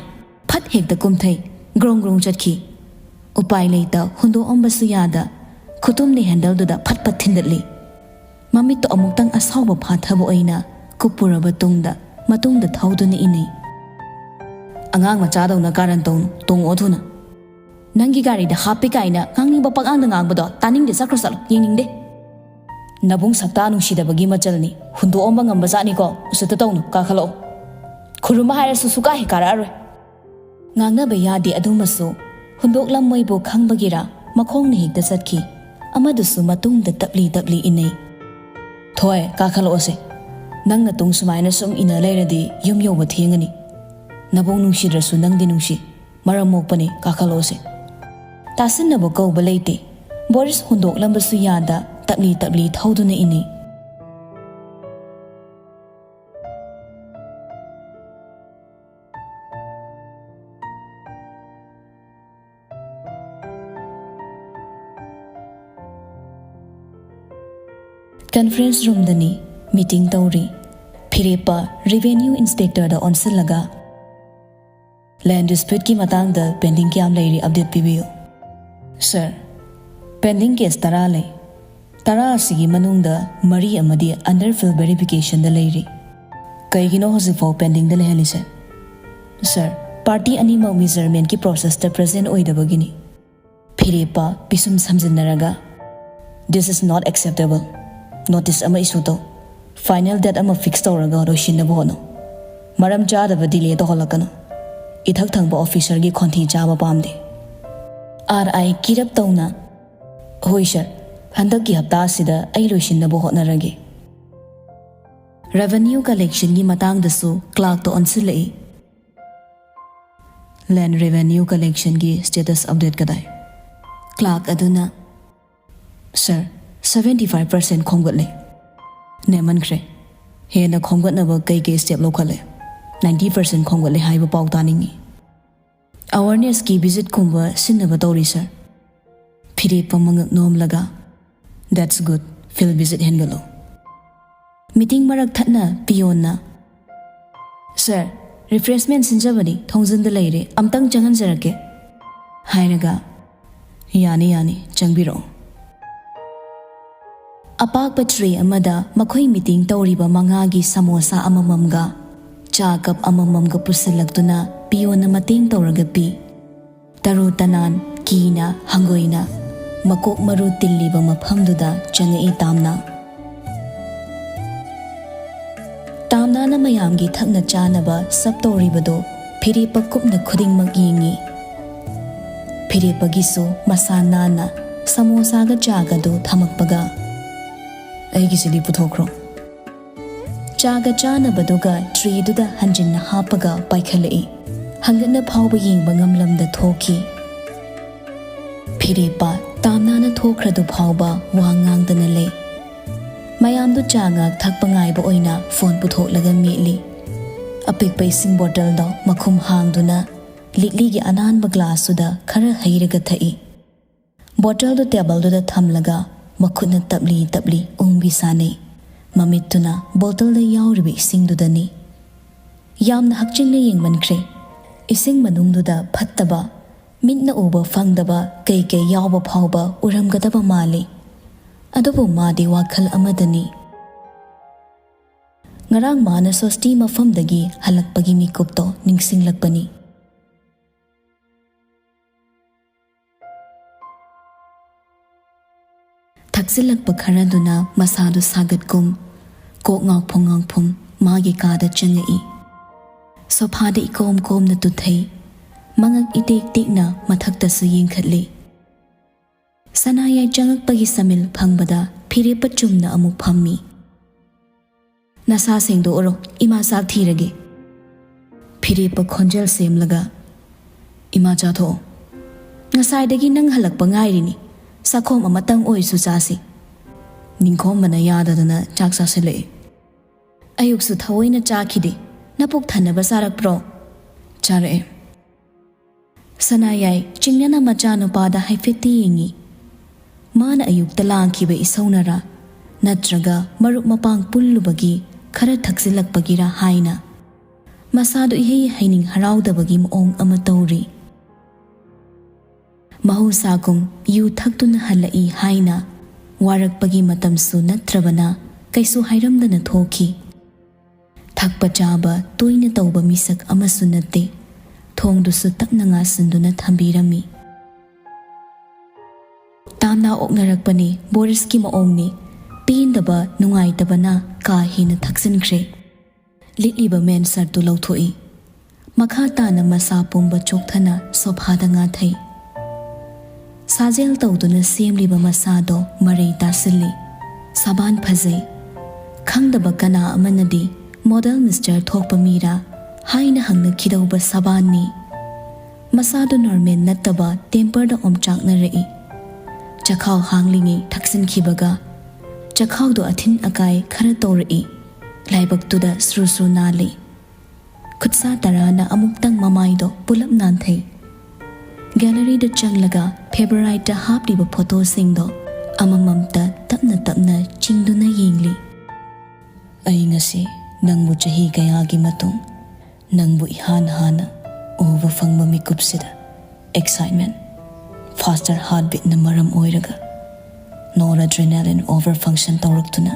ꯐꯠ ꯍꯦꯛꯇ ꯀꯨꯝꯊꯩ꯫ ꯒ꯭ꯔꯣꯡ ꯒ꯭ꯔꯣꯡ ꯆꯠꯈꯤ꯫ ꯎꯄꯥꯏ ꯂꯩꯇ ꯍꯨꯟꯗꯣꯛꯑꯝꯕꯁꯨ ꯌꯥꯗ ꯈꯨꯇꯨꯝꯅ ꯍꯦꯟꯗꯜꯗꯨꯗ ꯐꯠ ꯐꯠ ꯊꯤꯟꯗꯠꯂꯤ꯫ ꯃꯃꯤꯠꯇꯣ ꯑꯃꯨꯛꯇꯪ ꯑꯁꯥꯎꯕ ꯐꯥꯊꯕ ꯑꯣꯏꯅ ꯀꯨꯞꯄꯨꯔꯕ ꯇꯨꯡꯗ ꯃꯇꯨꯡꯗ ꯊꯧꯗꯨꯅ ꯏꯟꯅꯩ꯫ "ꯑꯉꯥꯡ ꯃꯆꯥꯗꯧꯅ ꯀꯥꯔꯟ ꯇꯧꯅꯨ, ꯇꯣꯡꯉꯛꯑꯣ ꯊꯨꯅ꯫ ꯅꯪꯒꯤ ꯒꯥꯔꯤꯗ ꯍꯥꯞꯄꯤ ꯀꯥꯏꯅ ꯉꯥꯡꯅꯤꯡꯕ ꯄꯉꯥꯡꯗ ꯉꯥꯡꯕꯗꯣ ꯇꯥꯅꯤꯡꯗꯦ, ꯆꯠꯈ꯭ꯔꯣ ꯆꯠꯂꯣ, ꯌꯦꯡꯅꯤꯡꯗꯦ꯫ ꯅꯕꯨꯡ ꯁꯛꯇꯥ ꯅꯨꯡꯁꯤꯗꯕꯒꯤ ꯃꯆꯜꯅꯤ, ꯍꯨꯟꯗꯣꯛꯑꯝꯕ ꯉꯝꯕ ꯖꯥꯠꯅꯤꯀꯣ, ꯎꯁꯤꯠꯇ ꯇꯧꯅꯨ, ꯀꯥꯈꯠꯂꯛꯑꯣ꯫ ꯈꯨꯔꯨꯝꯕ ꯍꯥꯏꯔꯁꯨ ꯁꯨꯀꯥ ꯍꯦꯛ ꯀꯥꯔꯛꯑꯔꯣꯏ꯫" ꯉꯥꯡꯅꯕ ꯌꯥꯗꯦ ꯑꯗꯨꯃꯁꯨ ꯍꯨꯟꯗꯣꯛꯂꯝꯃꯣꯏꯕꯨ ꯈꯪꯕꯒꯤꯔꯥ ꯃꯈꯣꯡꯅ ꯍꯦꯛꯇ ꯆꯠꯈꯤ꯫ ꯑꯃꯗꯨꯁꯨ ꯃꯇꯨꯡꯗ ꯇꯞꯂꯤ ꯇꯞꯂꯤ ꯏꯟꯅꯩ꯫ "ꯊꯣꯏ, ꯀꯥꯈꯠꯂꯛꯑꯣꯁꯦ꯫ ꯅꯪ ꯅꯇꯨꯡ ꯁꯨꯃꯥꯏꯅ ꯁꯨꯝ ꯏꯟꯅ ꯂꯩꯔꯗꯤ ꯌꯨꯝ ꯌꯧꯕ ꯊꯦꯡꯉꯅꯤ꯫ ꯅꯕꯨꯡ ꯅꯨꯡꯁꯤꯗ꯭ꯔꯁꯨ ꯅꯪꯗꯤ ꯅꯨꯡꯁꯤ꯫ ꯃꯔꯝ ꯃꯣꯛꯄꯅꯤ, ꯀꯥꯈꯠꯂꯛꯑꯣꯁꯦ꯫" ꯇꯥꯁꯤꯟꯅꯕ ꯀꯧꯕ ꯂꯩꯇꯦ꯫ ꯕꯣꯔꯤꯁ ꯍꯨꯟꯗꯣꯛꯂꯝꯕꯁꯨ ꯌꯥꯗ ꯇꯞꯂꯤ ꯇꯞꯂꯤ ꯊꯧꯗꯨꯅ ꯏꯟꯅꯩ꯫ ꯀꯟꯐꯔꯦꯟꯁ ꯔꯨꯝꯗꯅꯤ꯫ ꯃꯤꯇꯤꯡ ꯇꯧꯔꯤ꯫ ꯐꯤꯔꯦꯞꯄ ꯔꯤꯚꯦꯅ꯭ꯌꯨ ꯏꯟꯁꯄꯦꯛꯇꯔꯗ ꯑꯣꯟꯁꯤꯜꯂꯒ, "ꯂꯦꯟ ꯗꯤꯁꯄ꯭ꯌꯨꯠꯀꯤ ꯃꯇꯥꯡꯗ ꯄꯦꯟꯗꯤꯡ ꯀꯌꯥꯝ ꯂꯩꯔꯤ, ꯑꯞꯗꯦꯠ ꯄꯤꯕꯤꯌꯨ꯫" "ꯁꯔ, ꯄꯦꯟꯗꯤꯡ ꯀꯦꯁ ꯇꯔꯥ ꯂꯩ꯫ ꯇꯔꯥ ꯑꯁꯤꯒꯤ ꯃꯅꯨꯡꯗ ꯃꯔꯤ ꯑꯃꯗꯤ ꯑꯟꯗꯔ ꯐꯤꯜ ꯚꯦꯔꯤꯐꯤꯀꯦꯁꯟꯗ ꯂꯩꯔꯤ꯫" "ꯀꯩꯒꯤꯅꯣ ꯍꯧꯖꯤꯛꯐꯥꯎ ꯄꯦꯟꯗꯤꯡꯗ ꯂꯩꯍꯜꯂꯤꯁꯦ?" "ꯁꯔ, ꯄꯥꯔꯇꯤ ꯑꯅꯤꯃꯛ ꯃꯦꯖꯔꯃꯦꯟꯠꯀꯤ ꯄ꯭ꯔꯣꯁꯦꯁꯇ present ꯑꯣꯏꯗꯕꯒꯤꯅꯤ꯫" ꯐꯤꯔꯦꯞꯄ ꯄꯤꯁꯨꯝ ꯁꯝꯖꯤꯟꯅꯔꯒ, "This is not acceptable. Notice ꯑꯃ issue ꯇꯧ꯫ Final date ꯑꯃ fix ꯇꯧꯔꯒ ꯂꯣꯏꯁꯤꯟꯅꯕ ꯍꯣꯠꯅꯧ꯫ ꯃꯔꯝ ꯆꯥꯗꯕ delay ꯇꯧꯍꯜꯂꯛꯀꯅꯨ꯫ ꯏꯊꯛ ꯊꯪꯕ officerꯒꯤ ꯈꯣꯟꯊꯤ ꯆꯥꯕ ꯄꯥꯝꯗꯦ꯫" ꯑꯥꯔ ꯑꯥꯏ ꯀꯤꯔꯞ ꯇꯧꯅ, "ꯍꯣꯏ sir, ꯍꯟꯗꯛꯀꯤ ꯍꯞꯇꯥꯁꯤꯗ ꯑꯩ ꯂꯣꯏꯁꯤꯟꯅꯕ ꯍꯣꯠꯅꯔꯒꯦ꯫" Revenue collectionꯒꯤ ꯃꯇꯥꯡꯗꯁꯨ clerkꯇ ꯑꯣꯟꯁꯤꯜꯂꯛꯏ꯫ "Land revenue collectionꯒꯤ status update ꯀꯗꯥꯏ?" Clerk ꯑꯗꯨꯅ, "Sir, seventy five percent ꯈꯣꯝꯒꯠꯂꯦ꯫" "ꯅꯦꯝꯃꯟꯈ꯭ꯔꯦ꯫ ꯍꯦꯟꯅ ꯈꯣꯝꯒꯠꯅꯕ ꯀꯩ ꯀꯩ step ꯂꯧꯈꯠꯂꯦ?" "Ninety percent ꯈꯣꯝꯒꯠꯂꯦ ꯍꯥꯏꯕ ꯄꯥꯎ ꯇꯥꯅꯤꯡꯉꯤ꯫" "Awarenessꯀꯤ visitꯀꯨꯝꯕ ꯁꯤꯟꯅꯕ ꯇꯧꯔꯤ sir꯫" ꯐꯤꯔꯦꯞꯄ ꯃꯉꯛ ꯅꯣꯝꯂꯒ, "That's good. Field visit ꯍꯦꯟꯒꯠꯂꯨ꯫" Meeting ꯃꯔꯛ ꯊꯠꯅ peonꯅ, "Sir, refreshment ꯁꯤꯟꯖꯕꯅꯤ, ꯊꯣꯡꯖꯤꯟꯗ ꯂꯩꯔꯦ, ꯑꯝꯇꯪ ꯆꯪꯍꯟꯖꯔꯛꯀꯦ" ꯍꯥꯏꯔꯒ, "ꯌꯥꯅꯤ, ꯌꯥꯅꯤ, ꯆꯪꯕꯤꯔꯛꯑꯣ꯫" ꯑꯄꯥꯛꯄ tray ꯑꯃꯗ ꯃꯈꯣꯏ meeting ꯇꯧꯔꯤꯕ ꯃꯉꯥꯒꯤ ꯁꯃꯣꯁꯥ ꯑꯃꯃꯝꯒ ꯆꯥ cup ꯑꯃꯃꯝꯒ ꯄꯨꯁꯤꯜꯂꯛꯇꯨꯅ peonꯅ ꯃꯇꯦꯡ ꯇꯧꯔꯒ ꯄꯤ꯫ ꯇꯔꯨ ꯇꯅꯥꯟ, ꯀꯤꯅ, ꯍꯪꯒꯣꯏꯅ ꯃꯀꯣꯛ ꯃꯔꯨ ꯇꯤꯜꯂꯤꯕ ꯃꯐꯝꯗꯨꯗ ꯆꯪꯉꯛꯏ ꯇꯥꯝꯅꯥ꯫ ꯇꯥꯝꯅꯥꯅ ꯃꯌꯥꯝꯒꯤ ꯊꯛꯅ ꯆꯥꯅꯕ serve ꯇꯧꯔꯤꯕꯗꯨ ꯐꯤꯔꯦꯞꯄ ꯀꯨꯞꯅ ꯈꯨꯗꯤꯡꯃꯛ ꯌꯦꯡꯉꯤ꯫ ꯐꯤꯔꯦꯞꯄꯒꯤꯁꯨ ꯃꯁꯥ ꯅꯥꯟꯅ ꯁꯃꯣꯁꯥꯒ ꯆꯥꯒꯗꯨ ꯊꯝꯃꯛꯄꯒ, "ꯑꯩꯒꯤꯁꯤꯗꯤ ꯄꯨꯊꯣꯛꯈ꯭ꯔꯣ꯫" ꯆꯥꯒ ꯆꯥꯅꯕꯗꯨꯒ trayꯗꯨꯗ ꯍꯟꯖꯤꯟꯅ ꯍꯥꯞꯄꯒ ꯄꯥꯏꯈꯠꯂꯛꯏ꯫ ꯍꯪꯒꯠꯅ ꯐꯥꯎꯕ ꯌꯦꯡꯕ ꯉꯝꯂꯝꯗ ꯊꯣꯛꯈꯤ꯫ ꯐꯤꯔꯦꯞꯄ ꯇꯥꯝꯅꯥꯅ ꯊꯣꯛꯈ꯭ꯔꯗꯨ ꯐꯥꯎꯕ ꯋꯥ ꯉꯥꯡꯗꯅ ꯂꯩ꯫ ꯃꯌꯥꯝꯗꯨ ꯆꯥ ꯉꯥꯛ ꯊꯛꯄ ꯉꯥꯏꯕ ꯑꯣꯏꯅ phone ꯄꯨꯊꯣꯛꯂꯒ ꯃꯦꯠꯂꯤ꯫ ꯑꯄꯤꯛꯄ ꯏꯁꯤꯡ bottleꯗꯣ ꯃꯈꯨꯝ ꯍꯥꯡꯗꯨꯅ ꯂꯤꯛꯂꯤꯒꯤ ꯑꯅꯥꯟꯕ glassꯇꯨꯗ ꯈꯔ ꯍꯩꯔꯒ ꯊꯛꯏ꯫ Bottleꯗꯨ tableꯗꯨꯗ ꯊꯝꯂꯒ ꯃꯈꯨꯠꯅ ꯇꯞꯂꯤ ꯇꯞꯂꯤ ꯎꯪꯕꯤ ꯁꯥꯟꯅꯩ꯫ ꯃꯃꯤꯠꯇꯨꯅ bottleꯗ ꯌꯥꯎꯔꯤꯕ ꯏꯁꯤꯡꯗꯨꯗꯅꯤ꯫ ꯌꯥꯝꯅ ꯍꯛꯆꯤꯡꯅ ꯌꯦꯡꯃꯟꯈ꯭ꯔꯦ꯫ ꯏꯁꯤꯡ ꯃꯅꯨꯡꯗꯨꯗ ꯐꯠꯇꯕ, ꯃꯤꯠꯅ ꯎꯕ ꯐꯪꯗꯕ ꯀꯩ ꯀꯩ ꯌꯥꯎꯕ ꯐꯥꯎꯕ ꯎꯔꯝꯒꯗꯕ ꯃꯥꯜꯂꯤ꯫ ꯑꯗꯨꯕꯨ ꯃꯥꯗꯤ ꯋꯥꯈꯜ ꯑꯃꯗꯅꯤ꯫ ꯉꯔꯥꯡ ꯃꯥꯅ ꯁꯣꯁꯇꯤ ꯃꯐꯝꯗꯒꯤ ꯍꯜꯂꯛꯄꯒꯤ ꯃꯤꯀꯨꯞꯇꯣ ꯅꯤꯡꯁꯤꯡꯂꯛꯄꯅꯤ꯫ ꯆꯤꯜꯂꯛꯄ ꯈꯔꯗꯨꯅ ꯃꯁꯥꯗꯨ ꯁꯥꯒꯠꯀꯨꯝ, ꯀꯣꯛ ꯉꯥꯎꯐꯝ ꯉꯥꯎꯐꯝ ꯃꯥꯒꯤ ꯀꯥꯗ ꯆꯪꯉꯛꯏ꯫ ꯁꯣꯐꯥꯗ ꯏꯀꯣꯝ ꯀꯣꯝꯅ ꯇꯨꯊꯩ꯫ ꯃꯉꯛ ꯏꯇꯦꯛ ꯇꯦꯛꯅ ꯃꯊꯛꯇꯁꯨ ꯌꯦꯡꯈꯠꯂꯤ꯫ ꯁꯅꯥꯌꯥꯏ ꯆꯪꯉꯛꯄꯒꯤ ꯁꯃꯤꯜ ꯐꯪꯕꯗ ꯐꯤꯔꯦꯞꯄ ꯆꯨꯝꯅ ꯑꯃꯨꯛ ꯐꯝꯃꯤ꯫ "ꯅꯁꯥ ꯁꯦꯡꯗꯣꯛꯎꯔꯣ, ꯏꯃꯥ ꯆꯥꯛ ꯊꯤꯔꯒꯦ꯫" ꯐꯤꯔꯦꯞꯄ ꯈꯣꯟꯖꯦꯜ ꯁꯦꯝꯂꯒ, "ꯏꯃꯥ ꯆꯥꯊꯣꯛꯑꯣ꯫ ꯉꯁꯥꯏꯗꯒꯤ ꯅꯪ ꯍꯜꯂꯛꯄ ꯉꯥꯏꯔꯤꯅꯤ꯫ ꯆꯥꯛꯈꯣꯝ ꯑꯃꯇꯪ ꯑꯣꯏꯁꯨ ꯆꯥꯁꯤ꯫" ꯅꯤꯡꯈꯣꯝꯕꯅ ꯌꯥꯗꯗꯅ ꯆꯥꯛ ꯆꯥꯁꯤꯜꯂꯛꯏ꯫ "ꯑꯌꯨꯛꯁꯨ ꯊꯑꯣꯏꯅ ꯆꯥꯈꯤꯗꯦ꯫ ꯅꯄꯨꯛ ꯊꯟꯅꯕ ꯆꯥꯔꯛꯄ꯭ꯔꯣ?" "ꯆꯥꯔꯛꯑꯦ꯫" ꯁꯅꯥꯌꯥꯏ ꯆꯤꯡꯅꯅ ꯃꯆꯥꯅꯨꯄꯥꯗ ꯍꯥꯏꯐꯦꯠꯇꯤ ꯌꯦꯡꯉꯤ꯫ ꯃꯥꯅ ꯑꯌꯨꯛꯇ ꯂꯥꯡꯈꯤꯕ ꯏꯁꯧꯅꯔꯥ, ꯅꯠꯇ꯭ꯔꯒ ꯃꯔꯨꯞ ꯃꯄꯥꯡ ꯄꯨꯜꯂꯨꯕꯒꯤ ꯈꯔ ꯊꯛꯆꯤꯜꯂꯛꯄꯒꯤꯔꯥ ꯍꯥꯏꯅ ꯃꯁꯥꯗꯨ ꯏꯍꯩ ꯍꯩꯅꯤꯡ ꯍꯔꯥꯎꯗꯕꯒꯤ ꯃꯑꯣꯡ ꯑꯃ ꯇꯧꯔꯤ꯫ ꯃꯍꯧꯁꯥꯒꯨꯝ ꯌꯨ ꯊꯛꯇꯨꯅ ꯍꯜꯂꯛꯏ ꯍꯥꯏꯅ ꯋꯥꯔꯛꯄꯒꯤ ꯃꯇꯝꯁꯨ ꯅꯠꯇ꯭ꯔꯕꯅ ꯀꯩꯁꯨ ꯍꯥꯏꯔꯝꯗꯅ ꯊꯣꯛꯈꯤ꯫ ꯊꯛꯄ ꯆꯥꯕ ꯇꯣꯏꯅ ꯇꯧꯕ ꯃꯤꯁꯛ ꯑꯃꯁꯨ ꯅꯠꯇꯦ꯫ ꯊꯣꯡꯗꯨꯁꯨ ꯇꯞꯅ ꯉꯥꯁꯤꯟꯗꯨꯅ ꯊꯝꯕꯤꯔꯝꯃꯤ꯫ ꯇꯥꯝꯅ ꯑꯣꯛꯅꯔꯛꯄꯅꯤ, ꯕꯣꯔꯤꯁꯀꯤ ꯃꯑꯣꯡꯅꯤ꯫ ꯄꯦꯟꯗꯕ, ꯅꯨꯡꯉꯥꯏꯇꯕꯅ ꯀꯥ ꯍꯦꯟꯅ ꯊꯛꯆꯤꯟꯈ꯭ꯔꯦ꯫ ꯂꯤꯠꯂꯤꯕ ꯃꯦꯟ ꯁꯔꯠꯇꯨ ꯂꯧꯊꯣꯛꯏ꯫ ꯃꯈꯥ ꯇꯥꯅ ꯃꯁꯥ ꯄꯨꯝꯕ ꯆꯣꯛꯊꯅ ꯁꯣꯐꯥꯗ ꯉꯥꯊꯩ꯫ ꯁꯥꯖꯦꯜ ꯇꯧꯗꯨꯅ ꯁꯦꯝꯂꯤꯕ ꯃꯁꯥꯗꯣ ꯃꯔꯩ ꯇꯥꯁꯤꯜꯂꯤ꯫ ꯁꯕꯥꯟ ꯐꯖꯩ꯫ ꯈꯪꯗꯕ ꯀꯅꯥ ꯑꯃꯅꯗꯤ ꯃꯣꯗꯦꯜ ꯃꯤꯁꯇꯔ ꯊꯣꯛꯄ ꯃꯤꯔꯥ ꯍꯥꯏꯅ ꯍꯪꯅꯈꯤꯗꯧꯕ ꯁꯕꯥꯟꯅꯤ꯫ ꯃꯁꯥꯗꯨ ꯅꯣꯔꯃꯦꯜ ꯅꯠꯇꯕ ꯇꯦꯝꯄꯔꯗ ꯑꯣꯝꯆꯥꯛꯅꯔꯛꯏ꯫ ꯆꯈꯥꯎ ꯍꯥꯡꯂꯤꯉꯩ ꯊꯛꯆꯤꯟꯈꯤꯕꯒ ꯆꯈꯥꯎꯗꯨ ꯑꯊꯤꯟ ꯑꯀꯥꯏ ꯈꯔ ꯇꯧꯔꯛꯏ꯫ ꯂꯥꯏꯕꯛꯇꯨꯗ ꯁ꯭ꯔꯨ ꯁ꯭ꯔꯨ ꯅꯥꯜꯂꯤ꯫ ꯈꯨꯠꯁꯥ ꯇꯔꯥꯅ ꯑꯃꯨꯛꯇꯪ ꯃꯃꯥꯏꯗꯣ ꯄꯨꯂꯞ ꯅꯥꯟꯊꯩ꯫ ꯒꯦꯂꯔꯤꯗ ꯆꯪꯂꯒ ꯐꯦꯕꯔꯥꯏꯠꯇ ꯍꯥꯞꯂꯤꯕ ꯐꯣꯇꯣꯁꯤꯡꯗꯣ ꯑꯃꯃꯝꯇ ꯇꯞꯅ ꯇꯞꯅ ꯆꯤꯡꯗꯨꯅ ꯌꯦꯡꯂꯤ꯫ ꯑꯩ ꯉꯁꯤ ꯅꯪꯕꯨ ꯆꯍꯤ ꯀꯌꯥꯒꯤ ꯃꯇꯨꯡ ꯅꯪꯕꯨ ꯏꯍꯥꯟ ꯍꯥꯟꯅ ꯎꯕ ꯐꯪꯕ ꯃꯤꯀꯨꯞꯁꯤꯗ ꯑꯦꯛꯁꯥꯏꯠꯃꯦꯟ, ꯐꯥꯁꯇꯔ ꯍꯥꯔꯠꯕꯤꯠꯅ ꯃꯔꯝ ꯑꯣꯏꯔꯒ ꯅꯣꯔ ꯑꯦꯗ꯭ꯔꯤꯅꯦꯂꯤꯟ ꯑꯣꯚꯔ ꯐꯪꯁꯟ ꯇꯧꯔꯛꯇꯨꯅ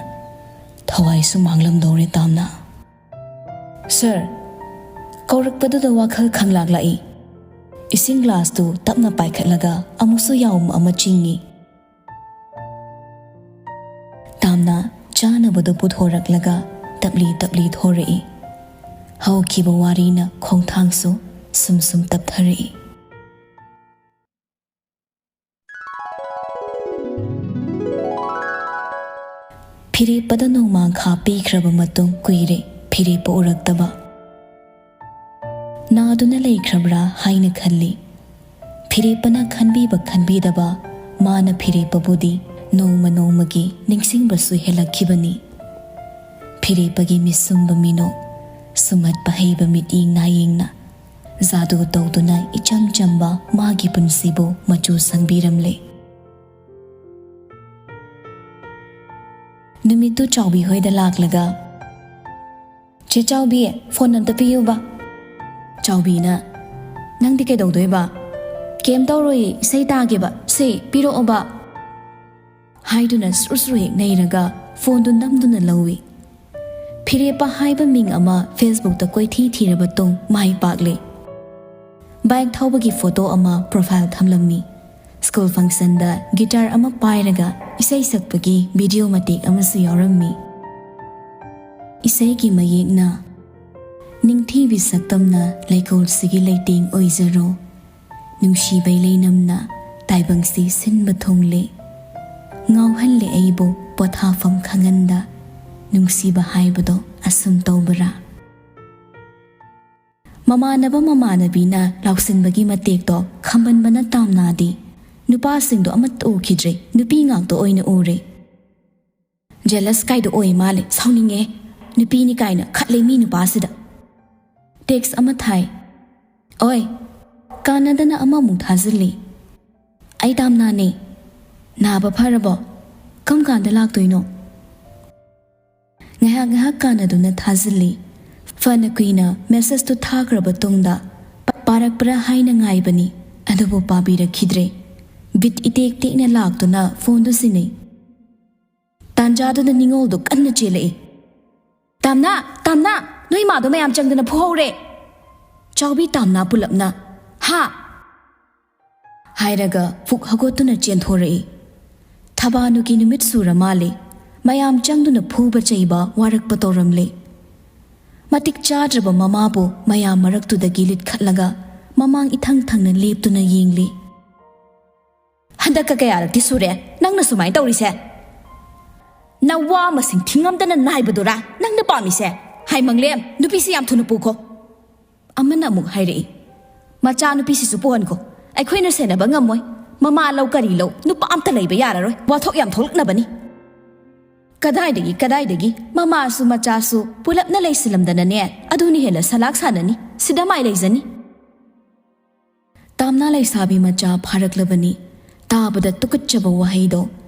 ꯊꯋꯥꯏꯁꯨ ꯃꯥꯡꯂꯝꯗꯧꯔꯦ, ꯇꯥꯝꯅ꯫ "ꯁꯔ!" ꯀꯧꯔꯛꯄꯗꯨꯗ ꯋꯥꯈꯜ ꯈꯪꯂꯥꯛ ꯂꯥꯛꯏ꯫ ꯏꯁꯤꯡ ꯒ꯭ꯂꯥꯁꯇꯨ ꯇꯞꯅ ꯄꯥꯏꯈꯠꯂꯒ ꯑꯃꯨꯛꯁꯨ ꯌꯥꯎꯝ ꯑꯃ ꯆꯤꯡꯏ꯫ ꯅꯕꯗꯨ ꯄꯨꯊꯣꯔꯛꯂꯒ ꯇꯞꯂꯤ ꯇꯞꯂꯤ ꯊꯣꯔꯛꯏ꯫ ꯍꯧꯈꯤꯕ ꯋꯥꯔꯤꯅ ꯈꯣꯡꯊꯥꯡꯁꯨ ꯁꯨꯝ ꯁꯨꯝ ꯇꯞꯊꯔꯛꯏ꯫ ꯐꯤꯔꯦꯞꯄꯗ ꯅꯣꯡꯃꯥꯡꯈꯥ ꯄꯤꯈ꯭ꯔꯕ ꯃꯇꯨꯡ ꯀꯨꯏꯔꯦ ꯐꯤꯔꯦꯞꯄ ꯎꯔꯛꯇꯕ꯫ ꯅꯥꯗꯨꯅ ꯂꯩꯈ꯭ꯔꯕ꯭ꯔꯥ ꯍꯥꯏꯅ ꯈꯜꯂꯤ꯫ ꯐꯤꯔꯦꯞꯄꯅ ꯈꯟꯕꯤꯕ ꯈꯟꯕꯤꯗꯕ, ꯃꯥꯅ ꯐꯤꯔꯦꯞꯄꯕꯨꯗꯤ ꯅꯣꯡꯃ ꯅꯣꯡꯃꯒꯤ ꯅꯤꯡꯁꯤꯡꯕꯁꯨ ꯍꯦꯜꯂꯛꯈꯤꯕꯅꯤ꯫ ꯐꯤꯔꯦꯞꯄꯒꯤ ꯃꯤꯁꯨꯝꯕ ꯃꯤꯅꯣꯛ, ꯁꯨꯝꯍꯠꯄ ꯍꯩꯕ ꯃꯤꯠꯌꯦꯡ ꯅꯥꯌꯦꯡꯅ ꯖꯥꯗꯨ ꯇꯧꯗꯨꯅ ꯏꯆꯝ ꯆꯝꯕ ꯃꯥꯒꯤ ꯄꯨꯟꯁꯤꯕꯨ ꯃꯆꯨ ꯁꯪꯕꯤꯔꯝꯂꯦ꯫ ꯅꯨꯃꯤꯠꯇꯨ ꯆꯥꯎꯕꯤ ꯍꯣꯏꯗ ꯂꯥꯛꯂꯒ, "ꯆꯦ ꯆꯥꯎꯕꯤ, ꯐꯣꯟ ꯑꯝꯇ ꯄꯤꯌꯨꯕ꯫" ꯆꯥꯎꯕꯤꯅ, "ꯅꯪꯗꯤ ꯀꯩꯗꯧꯗꯣꯏꯕ?" "ꯀꯩꯝ ꯇꯧꯔꯣꯏꯌꯦ, ꯏꯁꯩ ꯇꯥꯒꯦꯕ꯫ ꯁꯦ, ꯄꯤꯔꯛꯑꯣꯕ꯫" ꯍꯥꯏꯗꯨꯅ ꯁꯨꯔ ꯁꯨꯔ ꯍꯦꯛ ꯅꯩꯔꯒ ꯐꯣꯟꯗꯨ ꯅꯝꯗꯨꯅ ꯂꯧꯏ꯫ ꯐꯤꯔꯦꯞꯄ ꯍꯥꯏꯕ ꯃꯤꯡ ꯑꯃ Facebookꯇ ꯀꯣꯏꯊꯤ ꯊꯤꯔꯕ ꯇꯨꯡ ꯃꯥꯏ ꯄꯥꯛꯂꯦ꯫ ꯕꯥꯏꯛ ꯊꯧꯕꯒꯤ ꯐꯣꯇꯣ ꯑꯃ profile ꯊꯝꯂꯝꯃꯤ꯫ ꯁ꯭ꯀꯨꯜ functionꯗ guitar ꯑꯃ ꯄꯥꯏꯔꯒ ꯏꯁꯩ ꯁꯛꯄꯒꯤ video ꯃꯇꯦꯛ ꯑꯃꯁꯨ ꯌꯥꯎꯔꯝꯃꯤ꯫ ꯏꯁꯩꯒꯤ ꯃꯌꯦꯛꯅ, "ꯅꯤꯡꯊꯤꯕꯤ ꯁꯛꯇꯝꯅ ꯂꯩꯀꯣꯜꯁꯤꯒꯤ ꯂꯩꯇꯦꯡ ꯑꯣꯏꯖꯔꯣ꯫ ꯅꯨꯡꯁꯤꯕꯩ ꯂꯩꯅꯝꯅ ꯇꯥꯏꯕꯪꯁꯤ ꯁꯤꯟꯕ ꯊꯨꯡꯂꯦ꯫ ꯉꯥꯎꯍꯜꯂꯦ ꯑꯩꯕꯨ ꯄꯣꯊꯥꯐꯝ ꯈꯪꯍꯟꯗ꯫ ꯅꯨꯡꯁꯤꯕ ꯍꯥꯏꯕꯗꯣ ꯑꯁꯨꯝ ꯇꯧꯕꯔꯥ?" ꯃꯃꯥꯟꯅꯕ ꯃꯃꯥꯟꯅꯕꯤꯅ ꯂꯥꯎꯁꯤꯟꯕꯒꯤ ꯃꯇꯦꯛꯇꯣ ꯈꯝꯕꯟꯕꯅ ꯇꯥꯝꯅꯥꯗꯤ ꯅꯨꯄꯥꯁꯤꯡꯗꯣ ꯑꯃꯠꯇ ꯎꯈꯤꯗ꯭ꯔꯦ, ꯅꯨꯄꯤ ꯉꯥꯛꯇ ꯑꯣꯏꯅ ꯎꯔꯦ꯫ "Jealous ꯀꯥꯏꯗꯣ ꯑꯣꯏ ꯃꯥꯜꯂꯦ, ꯁꯥꯎꯅꯤꯡꯉꯦ꯫ ꯅꯨꯄꯤꯅꯤ ꯀꯥꯏꯅ ꯈꯠꯂꯦ ꯃꯤ ꯅꯨꯄꯥꯁꯤꯗ꯫" Text ꯑꯃ ꯊꯥꯏ꯫ "ꯑꯣꯏ, ꯀꯥꯟꯅꯗꯅ ꯑꯃꯃꯨꯛ ꯊꯥꯖꯤꯜꯂꯤ꯫ ꯑꯩ ꯇꯥꯝꯅꯥꯅꯦ꯫ ꯅꯥꯕ ꯐꯔꯕꯣ? ꯀꯔꯝ ꯀꯥꯟꯗ ꯂꯥꯛꯇꯣꯏꯅꯣ?" ꯉꯥꯏꯍꯥꯛ ꯉꯥꯏꯍꯥꯛ ꯀꯥꯟꯅꯗꯨꯅ ꯊꯥꯖꯤꯜꯂꯤ꯫ ꯐꯅ ꯀꯨꯏꯅ messageꯇꯨ ꯊꯥꯈ꯭ꯔꯕ ꯇꯨꯡꯗ ꯄꯥꯔꯛꯄ꯭ꯔꯥ ꯍꯥꯏꯅ ꯉꯥꯏꯕꯅꯤ, ꯑꯗꯨꯕꯨ ꯄꯥꯕꯤꯔꯛꯈꯤꯗ꯭ꯔꯦ꯫ ꯕꯤꯠ ꯏꯇꯦꯛ ꯇꯦꯛꯅ ꯂꯥꯛꯇꯨꯅ ꯐꯣꯟꯗꯨ ꯁꯤꯟꯅꯩ꯫ ꯇꯥꯟꯖꯥꯗꯨꯗ ꯅꯤꯉꯣꯜꯗꯨ ꯀꯟꯅ ꯆꯦꯜꯂꯛꯏ꯫ "ꯇꯥꯝꯅꯥ! ꯇꯥꯝꯅꯥ! ꯅꯣꯏ ꯏꯃꯥꯗꯣ ꯃꯌꯥꯝ ꯆꯪꯗꯅ ꯐꯨꯍꯧꯔꯦ!" ꯆꯥꯎꯕꯤ ꯇꯥꯝꯅꯥ ꯄꯨꯂꯞꯅ, "ꯍꯥ?" ꯍꯥꯏꯔꯒ ꯐꯨꯛ ꯍꯧꯒꯠꯇꯨꯅ ꯆꯦꯟꯊꯣꯔꯛꯏ꯫ ꯊꯕꯥꯅꯨꯒꯤ ꯅꯨꯃꯤꯠ ꯁꯨꯔ ꯃꯥꯜꯂꯤ꯫ ꯃꯌꯥꯝ ꯆꯪꯗꯨꯅ ꯐꯨꯕ ꯆꯩꯕ, ꯋꯥꯔꯛꯄ ꯇꯧꯔꯝꯂꯦ꯫ ꯃꯇꯤꯛ ꯆꯥꯗ꯭ꯔꯕ ꯃꯃꯥꯕꯨ ꯃꯌꯥꯝ ꯃꯔꯛꯇꯨꯗꯒꯤ ꯂꯤꯠꯈꯠꯂꯒ ꯃꯃꯥꯡ ꯏꯊꯪ ꯊꯪꯅ ꯂꯦꯞꯇꯨꯅ ꯌꯦꯡꯂꯤ꯫ "ꯍꯟꯗꯛꯀ ꯀꯌꯥꯔꯛꯇꯤ ꯁꯨꯔꯦ ꯅꯪꯅ ꯁꯨꯃꯥꯏꯅ ꯇꯧꯔꯤꯁꯦ? ꯅꯋꯥ ꯃꯁꯤꯡ ꯊꯤꯉꯝꯗꯅ ꯅꯥꯏꯕꯗꯨꯔꯥ ꯅꯪꯅ ꯄꯥꯝꯃꯤꯁꯦ? ꯍꯥꯏ ꯃꯪꯂꯦꯝ, ꯅꯨꯄꯤꯁꯤ ꯌꯥꯝ ꯊꯨꯅ ꯄꯨꯈꯣ꯫" ꯑꯃꯅ ꯑꯃꯨꯛ ꯍꯥꯏꯔꯛꯏ, "ꯃꯆꯥꯅꯨꯄꯤꯁꯤꯁꯨ ꯄꯨꯍꯟꯈꯣ, ꯑꯩꯈꯣꯏꯅ ꯁꯦꯟꯅꯕ ꯉꯝꯃꯣꯏ꯫ ꯃꯃꯥ ꯂꯧ ꯀꯔꯤ ꯂꯧ, ꯅꯨꯄꯥ ꯑꯝꯇ ꯂꯩꯕ ꯌꯥꯔꯔꯣꯏ, ꯋꯥꯊꯣꯛ ꯌꯥꯝ ꯊꯣꯛꯂꯛꯅꯕꯅꯤ꯫" "ꯀꯗꯥꯏꯗꯒꯤ, ꯀꯗꯥꯏꯗꯒꯤ? ꯃꯃꯥꯁꯨ ꯃꯆꯥꯁꯨ ꯄꯨꯂꯞꯅ ꯂꯩꯁꯤꯜꯂꯝꯗꯅꯅꯦ, ꯑꯗꯨꯅ ꯍꯦꯟꯅ ꯁꯂꯥꯛ ꯁꯥꯟꯅꯅꯤ, ꯁꯤꯗ ꯃꯥꯏ ꯂꯩꯖꯅꯤ꯫" ꯇꯥꯝꯅꯥ ꯂꯩꯁꯥꯕꯤ ꯃꯆꯥ ꯐꯥꯔꯛꯂꯕꯅꯤ꯫ ꯇꯥꯕꯗ ꯇꯨꯀꯠꯆꯕ ꯋꯥꯍꯩꯗꯣ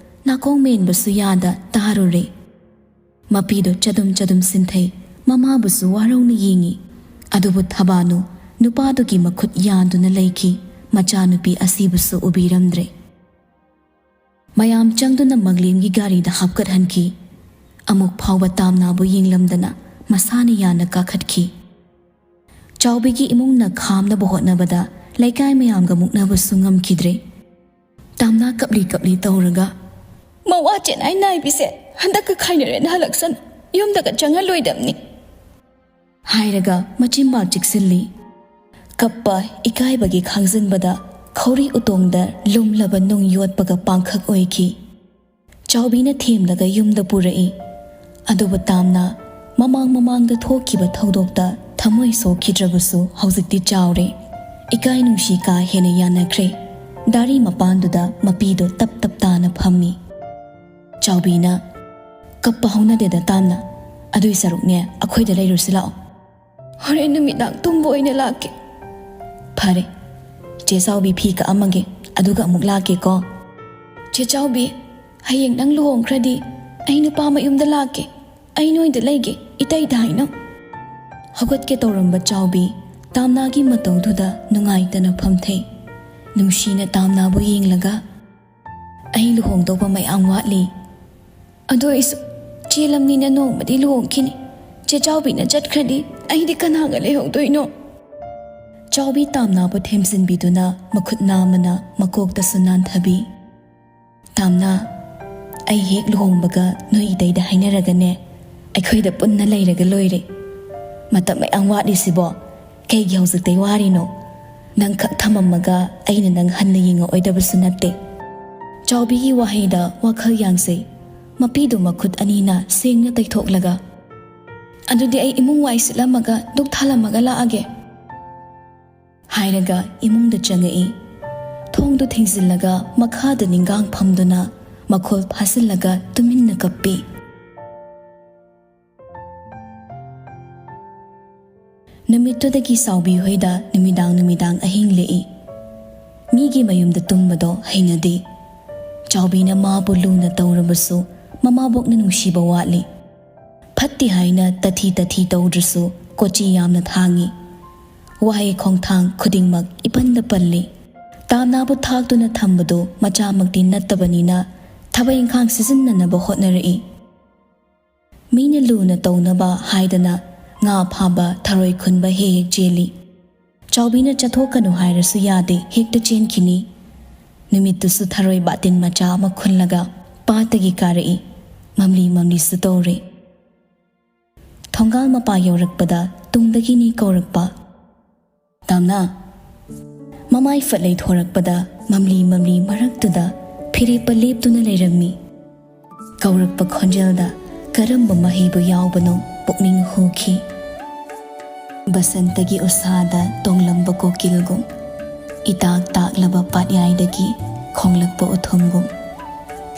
ꯅꯥꯀꯣꯡ ꯃꯦꯟꯕꯁꯨ ꯌꯥꯗ ꯇꯥꯔꯨꯔꯦ꯫ ꯃꯄꯤꯗꯣ ꯆꯗꯨꯝ ꯆꯗꯨꯝ ꯁꯤꯟꯊꯩ, ꯃꯃꯥꯕꯨꯁꯨ ꯋꯥꯔꯧꯅ ꯌꯦꯡꯉꯤ꯫ ꯑꯗꯨꯕꯨ ꯊꯕꯥꯅꯨ ꯅꯨꯄꯥꯗꯨꯒꯤ ꯃꯈꯨꯠ ꯌꯥꯟꯗꯨꯅ ꯂꯩꯈꯤ꯫ ꯃꯆꯥꯅꯨꯄꯤ ꯑꯁꯤꯕꯨꯁꯨ ꯎꯕꯤꯔꯝꯗ꯭ꯔꯦ꯫ ꯃꯌꯥꯝ ꯆꯪꯗꯨꯅ ꯃꯪꯂꯦꯝꯒꯤ ꯒꯥꯔꯤꯗ ꯍꯥꯞꯀꯠꯍꯟꯈꯤ꯫ ꯑꯃꯨꯛ ꯐꯥꯎꯕ ꯇꯥꯝꯅꯥꯕꯨ ꯌꯦꯡꯂꯝꯗꯅ ꯃꯁꯥꯅ ꯌꯥꯅ ꯀꯥꯈꯠꯈꯤ꯫ ꯆꯥꯎꯕꯤꯒꯤ ꯏꯃꯨꯡꯅ ꯈꯥꯝꯅꯕ ꯍꯣꯠꯅꯕꯗ ꯂꯩꯀꯥꯏ ꯃꯌꯥꯝꯒ ꯃꯨꯛꯅꯕꯁꯨ ꯉꯝꯈꯤꯗ꯭ꯔꯦ꯫ ꯇꯥꯝꯅꯥ ꯀꯞꯂꯤ ꯀꯞꯂꯤ ꯇꯧꯔꯒ, "ꯃꯋꯥ ꯆꯦꯅꯥꯏ ꯅꯥꯏꯕꯤꯁꯦ ꯍꯟꯗꯛꯀ ꯈꯥꯏꯅꯔꯦꯅ ꯍꯜꯂꯛꯁꯅꯨ, ꯌꯨꯝꯗꯒ ꯆꯪꯍꯜꯂꯣꯏꯗꯕꯅꯤ" ꯍꯥꯏꯔꯒ ꯃꯆꯤꯟꯕꯥꯜ ꯆꯤꯛꯁꯤꯜꯂꯤ꯫ ꯀꯞꯄ ꯏꯀꯥꯏꯕꯒꯤ ꯈꯥꯡꯖꯤꯟꯕꯗ ꯈꯧꯔꯤ ꯎꯇꯣꯡꯗ ꯂꯨꯝꯂꯕ ꯅꯨꯡ ꯌꯣꯠꯄꯒ ꯄꯥꯡꯈꯛ ꯑꯣꯏꯈꯤ꯫ ꯆꯥꯎꯕꯤꯅ ꯊꯦꯝꯂꯒ ꯌꯨꯝꯗ ꯄꯨꯔꯛꯏ꯫ ꯑꯗꯨꯕꯨ ꯇꯥꯝꯅ ꯃꯃꯥꯡ ꯃꯃꯥꯡꯗ ꯊꯣꯛꯈꯤꯕ ꯊꯧꯗꯣꯛꯇ ꯊꯃꯣꯏ ꯁꯣꯛꯈꯤꯗ꯭ꯔꯕꯁꯨ ꯍꯧꯖꯤꯛꯇꯤ ꯆꯥꯎꯔꯦ꯫ ꯏꯀꯥꯏ ꯅꯨꯡꯁꯤ ꯀꯥ ꯍꯦꯟꯅ ꯌꯥꯅꯈ꯭ꯔꯦ꯫ ꯗꯥꯔꯤ ꯃꯄꯥꯟꯗꯨꯗ ꯃꯄꯤꯗꯣ ꯇꯞ ꯇꯞ ꯇꯥꯅ ꯐꯝꯃꯤ꯫ ꯆꯥꯎꯕꯤꯅ, "ꯀꯞꯄ ꯍꯧꯅꯗꯦꯗ ꯇꯥꯝꯅ꯫ ꯑꯗꯨꯏ ꯁꯔꯨꯛꯅꯦ, ꯑꯩꯈꯣꯏꯗ ꯂꯩꯔꯨꯁꯤ ꯂꯥꯛꯑꯣ꯫" "ꯍꯣꯔꯦꯟ ꯅꯨꯃꯤꯗꯥꯡ ꯇꯨꯝꯕ ꯑꯣꯏꯅ ꯂꯥꯛꯀꯦ꯫" "ꯐꯔꯦ, ꯆꯦ ꯆꯥꯎꯕꯤ ꯐꯤ ꯀꯛꯑꯝꯃꯒꯦ, ꯑꯗꯨꯒ ꯑꯃꯨꯛ ꯂꯥꯛꯀꯦꯀꯣ꯫" "ꯆꯦ ꯆꯥꯎꯕꯤ, ꯍꯌꯦꯡ ꯅꯪ ꯂꯨꯍꯣꯡꯈ꯭ꯔꯗꯤ ꯑꯩ ꯅꯨꯄꯥ ꯃꯌꯨꯝꯗ ꯂꯥꯛꯀꯦ꯫ ꯑꯩ ꯅꯣꯏꯗ ꯂꯩꯒꯦ, ꯏꯇꯩꯗ ꯍꯥꯏꯅꯧ꯫" ꯍꯧꯒꯠꯀꯦ ꯇꯧꯔꯝꯕ ꯆꯥꯎꯕꯤ ꯇꯥꯝꯅꯥꯒꯤ ꯃꯇꯧꯗꯨꯗ ꯅꯨꯡꯉꯥꯏꯇꯅ ꯐꯝꯊꯩ꯫ ꯅꯨꯡꯁꯤꯅ ꯇꯥꯝꯅꯥꯕꯨ ꯌꯦꯡꯂꯒ, "ꯑꯩ ꯂꯨꯍꯣꯡꯗꯧꯕ ꯃꯌꯥꯝ ꯋꯥꯠꯂꯤ꯫ ꯑꯗꯨ ꯑꯣꯏꯁꯨ ꯆꯦꯜꯂꯝꯅꯤꯅ ꯅꯣꯡꯃꯗꯤ ꯂꯨꯍꯣꯡꯈꯤꯅꯤ꯫ ꯆꯦ ꯆꯥꯎꯕꯤꯅ ꯆꯠꯈ꯭ꯔꯗꯤ ꯑꯩꯗꯤ ꯀꯅꯥꯒ ꯂꯩꯍꯧꯗꯣꯏꯅꯣ?" ꯆꯥꯎꯕꯤ ꯇꯥꯝꯅꯥꯕꯨ ꯊꯦꯝꯖꯤꯟꯕꯤꯗꯨꯅ ꯃꯈꯨꯠ ꯅꯥꯝꯃꯅ ꯃꯀꯣꯛꯇꯁꯨ ꯅꯥꯟꯊꯕꯤ꯫ "ꯇꯥꯝꯅꯥ, ꯑꯩ ꯍꯦꯛ ꯂꯨꯍꯣꯡꯕꯒ ꯅꯣꯏ ꯏꯇꯩꯗ ꯍꯥꯏꯅꯔꯒꯅꯦ, ꯑꯩꯈꯣꯏꯗ ꯄꯨꯟꯅ ꯂꯩꯔꯒ ꯂꯣꯏꯔꯦ꯫ ꯃꯇꯝ ꯃꯌꯥꯝ ꯋꯥꯠꯂꯤꯁꯤꯕꯣ? ꯀꯩꯒꯤ ꯍꯧꯖꯤꯛꯇꯩ ꯋꯥꯔꯤꯅꯣ? ꯅꯪꯈꯛ ꯊꯝꯃꯝꯃꯒ ꯑꯩꯅ ꯅꯪ ꯍꯟꯅ ꯌꯦꯡꯉꯛꯑꯣꯏꯗꯕꯁꯨ ꯅꯠꯇꯦ꯫ ꯆꯥꯎꯕꯤꯒꯤ ꯋꯥꯍꯩꯗ ꯋꯥꯈꯜ ꯌꯥꯡꯖꯩ꯫ ꯃꯄꯤꯗꯨ ꯃꯈꯨꯠ ꯑꯅꯤꯅ ꯁꯦꯡꯅ ꯇꯩꯊꯣꯛꯂꯒ, "ꯑꯗꯨꯗꯤ ꯑꯩ ꯏꯃꯨꯡ ꯋꯥꯏ ꯁꯤꯠꯂꯝꯃꯒ ꯙꯨꯛ ꯊꯥꯜꯂꯝꯃꯒ ꯂꯥꯛꯑꯒꯦ," ꯍꯥꯏꯔꯒ ꯏꯃꯨꯡꯗ ꯆꯪꯉꯛꯏ꯫ ꯊꯣꯡꯗꯨ ꯊꯤꯡꯖꯤꯜꯂꯒ ꯃꯈꯥꯗ ꯅꯤꯡꯒꯥꯡ ꯐꯝꯗꯨꯅ ꯃꯈꯣꯜ ꯐꯥꯖꯤꯜꯂꯒ ꯇꯨꯃꯤꯟꯅ ꯀꯞꯄꯤ꯫ ꯅꯨꯃꯤꯠꯇꯨꯗꯒꯤ ꯆꯥꯎꯕꯤ ꯍꯣꯏꯗ ꯅꯨꯃꯤꯗꯥꯡ ꯅꯨꯃꯤꯗꯥꯡ ꯑꯍꯤꯡ ꯂꯦꯛꯏ꯫ ꯃꯤꯒꯤ ꯃꯌꯨꯝꯗ ꯇꯨꯝꯕꯗꯣ ꯍꯩꯅꯗꯦ꯫ ꯆꯥꯎꯕꯤꯅ ꯃꯥꯕꯨ ꯂꯨꯅ ꯇꯧꯔꯕꯁꯨ ꯃꯃꯥꯕꯣꯛꯅ ꯅꯨꯡꯁꯤꯕ ꯋꯥꯠꯂꯤ꯫ ꯐꯠꯇꯦ ꯍꯥꯏꯅ ꯇꯊꯤ ꯇꯊꯤ ꯇꯧꯗ꯭ꯔꯁꯨ ꯀꯣꯆꯤ ꯌꯥꯝꯅ ꯊꯥꯡꯏ꯫ ꯋꯥꯍꯩ ꯈꯣꯡꯊꯥꯡ ꯈꯨꯗꯤꯡꯃꯛ ꯏꯄꯟꯗ ꯄꯜꯂꯤ꯫ ꯇꯥꯝꯅꯥꯕꯨ ꯊꯥꯛꯇꯨꯅ ꯊꯝꯕꯗꯨ ꯃꯆꯥꯃꯛꯇꯤ ꯅꯠꯇꯕꯅꯤꯅ ꯊꯕꯛ ꯏꯪꯈꯥꯡ ꯁꯤꯖꯤꯟꯅꯅꯕ ꯍꯣꯠꯅꯔꯛꯏ꯫ ꯃꯤꯅ ꯂꯨꯅ ꯇꯧꯅꯕ ꯍꯥꯏꯗꯅ ꯉꯥ ꯐꯥꯕ, ꯊꯔꯣꯏ ꯈꯨꯟꯕ ꯍꯦꯛ ꯍꯦꯛ ꯆꯦꯜꯂꯤ꯫ ꯆꯥꯎꯕꯤꯅ ꯆꯠꯊꯣꯛꯀꯅꯨ ꯍꯥꯏꯔꯁꯨ ꯌꯥꯗꯦ, ꯍꯦꯛꯇ ꯆꯦꯟꯈꯤꯅꯤ꯫ ꯅꯨꯃꯤꯠꯇꯨꯁꯨ ꯊꯔꯣꯏ ꯕꯥꯇꯤꯟ ꯃꯆꯥ ꯑꯃ ꯈꯨꯜꯂꯒ ꯄꯥꯠꯇꯒꯤ ꯀꯥꯔꯛꯏ꯫ ꯃꯝꯂꯤ ꯃꯝꯂꯤꯁꯨ ꯇꯧꯔꯦ꯫ ꯊꯣꯡꯒꯥꯜ ꯃꯄꯥ ꯌꯧꯔꯛꯄꯗ ꯇꯨꯡꯗꯒꯤꯅꯤ ꯀꯧꯔꯛꯄ꯫ "ꯇꯥꯝꯅꯥ!" ꯃꯃꯥꯏ ꯐꯠ ꯂꯩꯊꯣꯔꯛꯄꯗ ꯃꯝꯂꯤ ꯃꯝꯂꯤ ꯃꯔꯛꯇꯨꯗ ꯐꯤꯔꯦꯞꯄ ꯂꯦꯞꯇꯨꯅ ꯂꯩꯔꯝꯃꯤ꯫ ꯀꯧꯔꯛꯄ ꯈꯣꯟꯖꯦꯜꯗ ꯀꯔꯝꯕ ꯃꯍꯩꯕꯨ ꯌꯥꯎꯕꯅꯣ ꯄꯨꯛꯅꯤꯡ ꯍꯨꯈꯤ꯫ ꯕꯁꯟꯇꯒꯤ ꯎꯁꯥꯗ ꯇꯣꯡꯂꯝꯕ ꯀꯣꯀꯤꯜꯒꯨꯝ, ꯏꯇꯥꯛ ꯇꯥꯛꯂꯕ ꯄꯥꯠꯌꯥꯏꯗꯒꯤ ꯈꯣꯡꯂꯛꯄ ꯎꯊꯨꯝꯒꯨꯝ,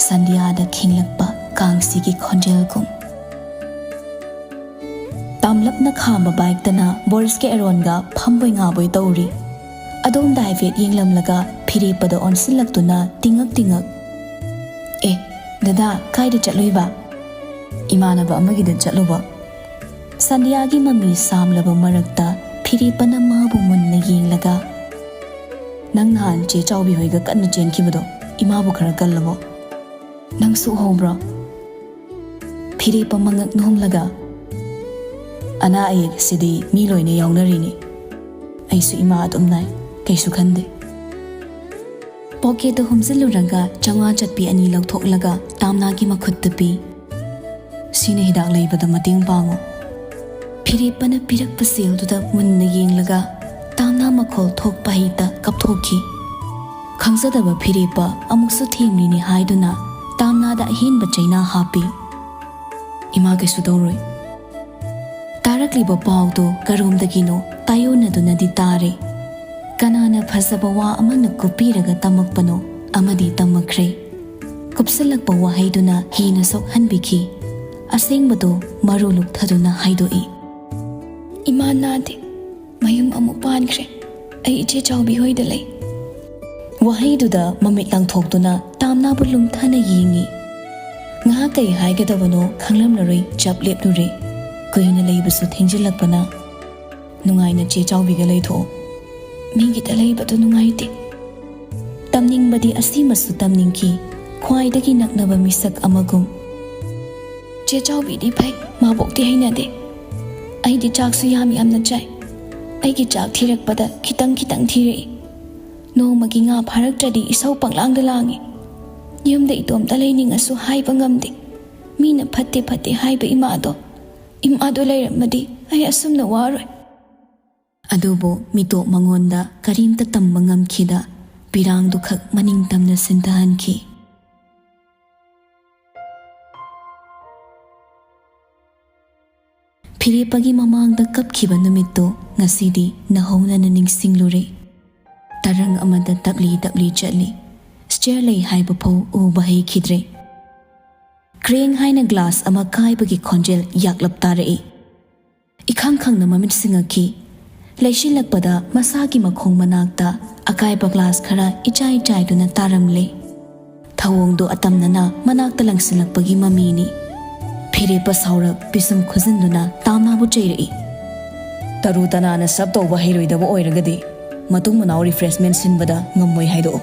ꯁꯟꯙ꯭ꯌꯥꯗ ꯈꯤꯡꯂꯛꯄ ꯀꯥꯡꯁꯤꯒꯤ ꯈꯣꯟꯖꯦꯜꯒꯨꯝ꯫ ꯇꯥꯝꯂꯞꯅ ꯈꯥꯝꯕ ꯕꯥꯏꯛꯇꯅ ꯕꯣꯔꯤꯁꯀ ꯑꯦꯔꯣꯟꯒ ꯐꯝꯕꯣꯏ ꯉꯥꯕꯣꯏ ꯇꯧꯔꯤ꯫ ꯑꯗꯣꯝꯗ ꯍꯥꯏꯐꯦꯠ ꯌꯦꯡꯂꯝꯂꯒ ꯐꯤꯔꯦꯞꯄꯗ ꯑꯣꯟꯁꯤꯜꯂꯛꯇꯨꯅ ꯇꯤꯡꯉꯛ ꯇꯤꯡꯉꯛ, "ꯑꯦ, ꯗꯗꯥ, ꯀꯥꯏꯗ ꯆꯠꯂꯨꯏꯕ?" "ꯏꯃꯥꯟꯅꯕ ꯑꯃꯒꯤꯗ ꯆꯠꯂꯨꯕ꯫" ꯁꯟꯙ꯭ꯌꯥꯒꯤ ꯃꯃꯤ ꯁꯥꯝꯂꯕ ꯃꯔꯛꯇ ꯐꯤꯔꯦꯞꯄꯅ ꯃꯥꯕꯨ ꯃꯨꯟꯅ ꯌꯦꯡꯂꯒ, "ꯅꯪ ꯅꯍꯥꯟ ꯆꯦ ꯆꯥꯎꯕꯤ ꯍꯣꯏꯒ ꯀꯟꯅ ꯆꯦꯟꯈꯤꯕꯗꯣ, ꯏꯃꯥꯕꯨ ꯈꯔ ꯀꯜꯂꯕꯣ? ꯅꯪꯁꯨ ꯎꯍꯧꯕ꯭ꯔꯣ?" ꯐꯤꯔꯦꯞꯄ ꯃꯉꯛ ꯅꯣꯝꯂꯒ, "ꯑꯅꯥ ꯑꯌꯦꯛꯁꯤꯗꯤ ꯃꯤ ꯂꯣꯏꯅ ꯌꯥꯎꯅꯔꯤꯅꯤ꯫ ꯑꯩꯁꯨ ꯏꯃꯥ ꯑꯗꯨꯝ ꯅꯥꯏ, ꯀꯩꯁꯨ ꯈꯟꯗꯦ꯫" ꯄꯣꯀꯦꯠꯇ ꯍꯨꯝꯖꯤꯜꯂꯨꯔꯒ ꯆꯥꯝꯃꯉꯥ ꯆꯠꯄꯤ ꯑꯅꯤ ꯂꯧꯊꯣꯛꯂꯒ ꯇꯥꯝꯅꯥꯒꯤ ꯃꯈꯨꯠꯇ ꯄꯤ꯫ "ꯁꯤꯅ ꯍꯤꯗꯥꯛ ꯂꯩꯕꯗ ꯃꯇꯦꯡ ꯄꯥꯡꯉꯨ꯫" ꯐꯤꯔꯦꯞꯄꯅ ꯄꯤꯔꯛꯄ ꯁꯦꯜꯗꯨꯗ ꯃꯨꯟꯅ ꯌꯦꯡꯂꯒ ꯇꯥꯝꯅꯥ ꯃꯈꯣꯜ ꯊꯣꯛꯄ ꯍꯩꯇ ꯀꯞꯊꯣꯛꯈꯤ꯫ ꯈꯪꯖꯗꯕ ꯐꯤꯔꯦꯞꯄ ꯑꯃꯨꯛꯁꯨ ꯊꯦꯡꯂꯤꯅꯤ ꯍꯥꯏꯗꯨꯅ ꯇꯥꯝꯅꯥꯗ ꯑꯍꯦꯟꯕ ꯆꯩꯅꯥ ꯍꯥꯞꯄꯤ꯫ "ꯏꯃꯥ ꯀꯩꯁꯨ ꯇꯧꯔꯣꯏ꯫" ꯇꯥꯔꯛꯂꯤꯕ ꯄꯥꯎꯗꯨ ꯀꯔꯣꯝꯗꯒꯤꯅꯣ ꯇꯥꯏꯑꯣꯟꯅꯗꯨꯅꯗꯤ ꯇꯥꯔꯦ꯫ ꯀꯅꯥꯅ ꯐꯖꯕ ꯋꯥ ꯑꯃꯅ ꯀꯨꯞꯄꯤꯔꯒ ꯇꯝꯃꯛꯄꯅꯣ ꯑꯃꯗꯤ ꯇꯝꯃꯛꯈ꯭ꯔꯦ꯫ ꯀꯨꯞꯁꯤꯜꯂꯛꯄ ꯋꯥꯍꯩꯗꯨꯅ ꯍꯦꯟꯅ ꯁꯣꯛꯍꯟꯕꯤꯈꯤ꯫ ꯑꯁꯦꯡꯕꯗꯨ ꯃꯔꯨ ꯂꯨꯛꯊꯗꯨꯅ ꯍꯥꯏꯗꯣꯛꯏ꯫ "ꯏꯃꯥ ꯅꯥꯗꯦ, ꯃꯌꯨꯝ ꯑꯃꯨꯛ ꯄꯥꯟꯈ꯭ꯔꯦ꯫ ꯑꯩ ꯏꯆꯦ ꯆꯥꯎꯕꯤ ꯍꯣꯏꯗ ꯂꯩ꯫" ꯋꯥꯍꯩꯗꯨꯗ ꯃꯃꯤꯠ ꯂꯥꯡꯊꯣꯛꯇꯨꯅ ꯇꯥꯝꯅꯥꯕꯨ ꯂꯨꯝꯊꯅ ꯌꯦꯡꯉꯤ꯫ ꯉꯥꯏꯍꯥꯛ ꯀꯩ ꯍꯥꯏꯒꯗꯕꯅꯣ ꯈꯪꯂꯝꯂꯔꯣꯏ ꯆꯞ ꯂꯦꯞꯂꯨꯔꯦ꯫ ꯀꯨꯏꯅ ꯂꯩꯕꯁꯨ ꯊꯦꯡꯖꯤꯜꯂꯛꯄꯅ꯫ "ꯅꯨꯡꯉꯥꯏꯅ ꯆꯦ ꯆꯥꯎꯕꯤꯒ ꯂꯩꯊꯣꯛꯑꯣ꯫ ꯃꯤꯒꯤꯗ ꯂꯩꯕꯗꯨ ꯅꯨꯡꯉꯥꯏꯇꯦ꯫ ꯇꯝꯅꯤꯡꯕꯗꯤ ꯑꯁꯤꯃꯁꯨ ꯇꯝꯅꯤꯡꯈꯤ, ꯈ꯭ꯋꯥꯏꯗꯒꯤ ꯅꯛꯅꯕ ꯃꯤꯁꯛ ꯑꯃꯒꯨꯝ꯫ ꯆꯦ ꯆꯥꯎꯕꯤꯗꯤ ꯐꯩ, ꯃꯥꯕꯣꯛꯇꯤ ꯍꯩꯅꯗꯦ꯫ ꯑꯩꯗꯤ ꯆꯥꯛꯁꯨ ꯌꯥꯝ ꯌꯥꯝꯅ ꯆꯥꯏ꯫ ꯑꯩꯒꯤ ꯆꯥꯛ ꯊꯤꯔꯛꯄꯗ ꯈꯤꯇꯪ ꯈꯤꯇꯪ ꯊꯤꯔꯛꯏ꯫ ꯅꯣꯡꯃꯒꯤ ꯉꯥ ꯐꯥꯔꯛꯇ꯭ꯔꯗꯤ ꯏꯁꯧ ꯄꯪꯂꯥꯡꯗ ꯂꯥꯡꯉꯤ꯫ ꯌꯨꯝꯗ ꯏꯇꯣꯝꯇ ꯂꯩꯅꯤꯡꯉꯁꯨ ꯍꯥꯏꯕ ꯉꯝꯗꯦ꯫ ꯃꯤꯅ ꯐꯠꯇꯦ ꯐꯠꯇꯦ ꯍꯥꯏꯕ ꯏꯃꯥꯗꯣ, ꯏꯃꯥꯗꯣ ꯂꯩꯔꯝꯃꯗꯤ ꯑꯩ ꯑꯁꯨꯝꯅ ꯋꯥꯔꯣꯏ꯫" ꯑꯗꯨꯕꯨ ꯃꯤꯇꯣꯞ ꯃꯉꯣꯟꯗ ꯀꯔꯤꯝꯇ ꯇꯝꯕ ꯉꯝꯈꯤꯗ, ꯄꯤꯔꯥꯡꯗꯨ ꯈꯛ ꯃꯅꯤꯡ ꯇꯝꯅ ꯁꯤꯟꯊꯍꯟꯈꯤ꯫ ꯐꯤꯔꯦꯞꯄꯒꯤ ꯃꯃꯥꯡꯗ ꯀꯞꯈꯤꯕ ꯅꯨꯃꯤꯠꯇꯨ ꯉꯁꯤꯗꯤ ꯅꯧꯍꯧꯅꯅ ꯅꯤꯡꯁꯤꯡꯂꯨꯔꯦ꯫ ꯇꯔꯪ ꯑꯃꯗ ꯇꯞꯂꯤ ꯇꯞꯂꯤ ꯆꯠꯂꯤ꯫ ꯁ꯭ꯇꯦꯌꯔ ꯂꯩ ꯍꯥꯏꯕ ꯐꯥꯎ ꯎꯕ ꯍꯩꯈꯤꯗ꯭ꯔꯦ꯫ ꯀ꯭ꯔꯦꯡ ꯍꯥꯏꯅ ꯒ꯭ꯂꯥꯁ ꯑꯃ ꯀꯥꯏꯕꯒꯤ ꯈꯣꯟꯖꯦꯜ ꯌꯥꯛꯂꯞ ꯇꯥꯔꯛꯏ꯫ ꯏꯈꯪ ꯈꯪꯅ ꯃꯃꯤꯠ ꯁꯤꯡꯉꯛꯈꯤ꯫ ꯂꯩꯁꯤꯜꯂꯛꯄꯗ ꯃꯁꯥꯒꯤ ꯃꯈꯣꯡ ꯃꯅꯥꯛꯇ ꯑꯀꯥꯏꯕ ꯒ꯭ꯂꯥꯁ ꯈꯔ ꯏꯆꯥꯏ ꯆꯥꯏꯗꯨꯅ ꯇꯥꯔꯝꯂꯦ꯫ ꯊꯧꯑꯣꯡꯗꯣ ꯑꯇꯝꯅꯅ ꯃꯅꯥꯛꯇ ꯂꯪꯁꯤꯜꯂꯛꯄꯒꯤ ꯃꯃꯤꯅꯤ꯫ ꯐꯤꯔꯦꯞꯄ ꯁꯥꯎꯔꯛ ꯄꯤꯁꯨꯝ ꯈꯨꯖꯤꯟꯗꯨꯅ ꯇꯥꯝꯅꯥꯕꯨ ꯆꯩꯔꯛꯏ꯫ "ꯇꯔꯨ ꯇꯅꯥꯟꯅ ꯁꯞ ꯇꯧꯕ ꯍꯩꯔꯣꯏꯗꯕ ꯑꯣꯏꯔꯒꯗꯤ ꯃꯇꯨꯡ ꯃꯅꯥꯎ ꯔꯤꯐ꯭ꯔꯦꯁꯃꯦꯟ ꯁꯤꯟꯕꯗ ꯉꯝꯃꯣꯏ ꯍꯥꯏꯗꯣꯛꯎ꯫"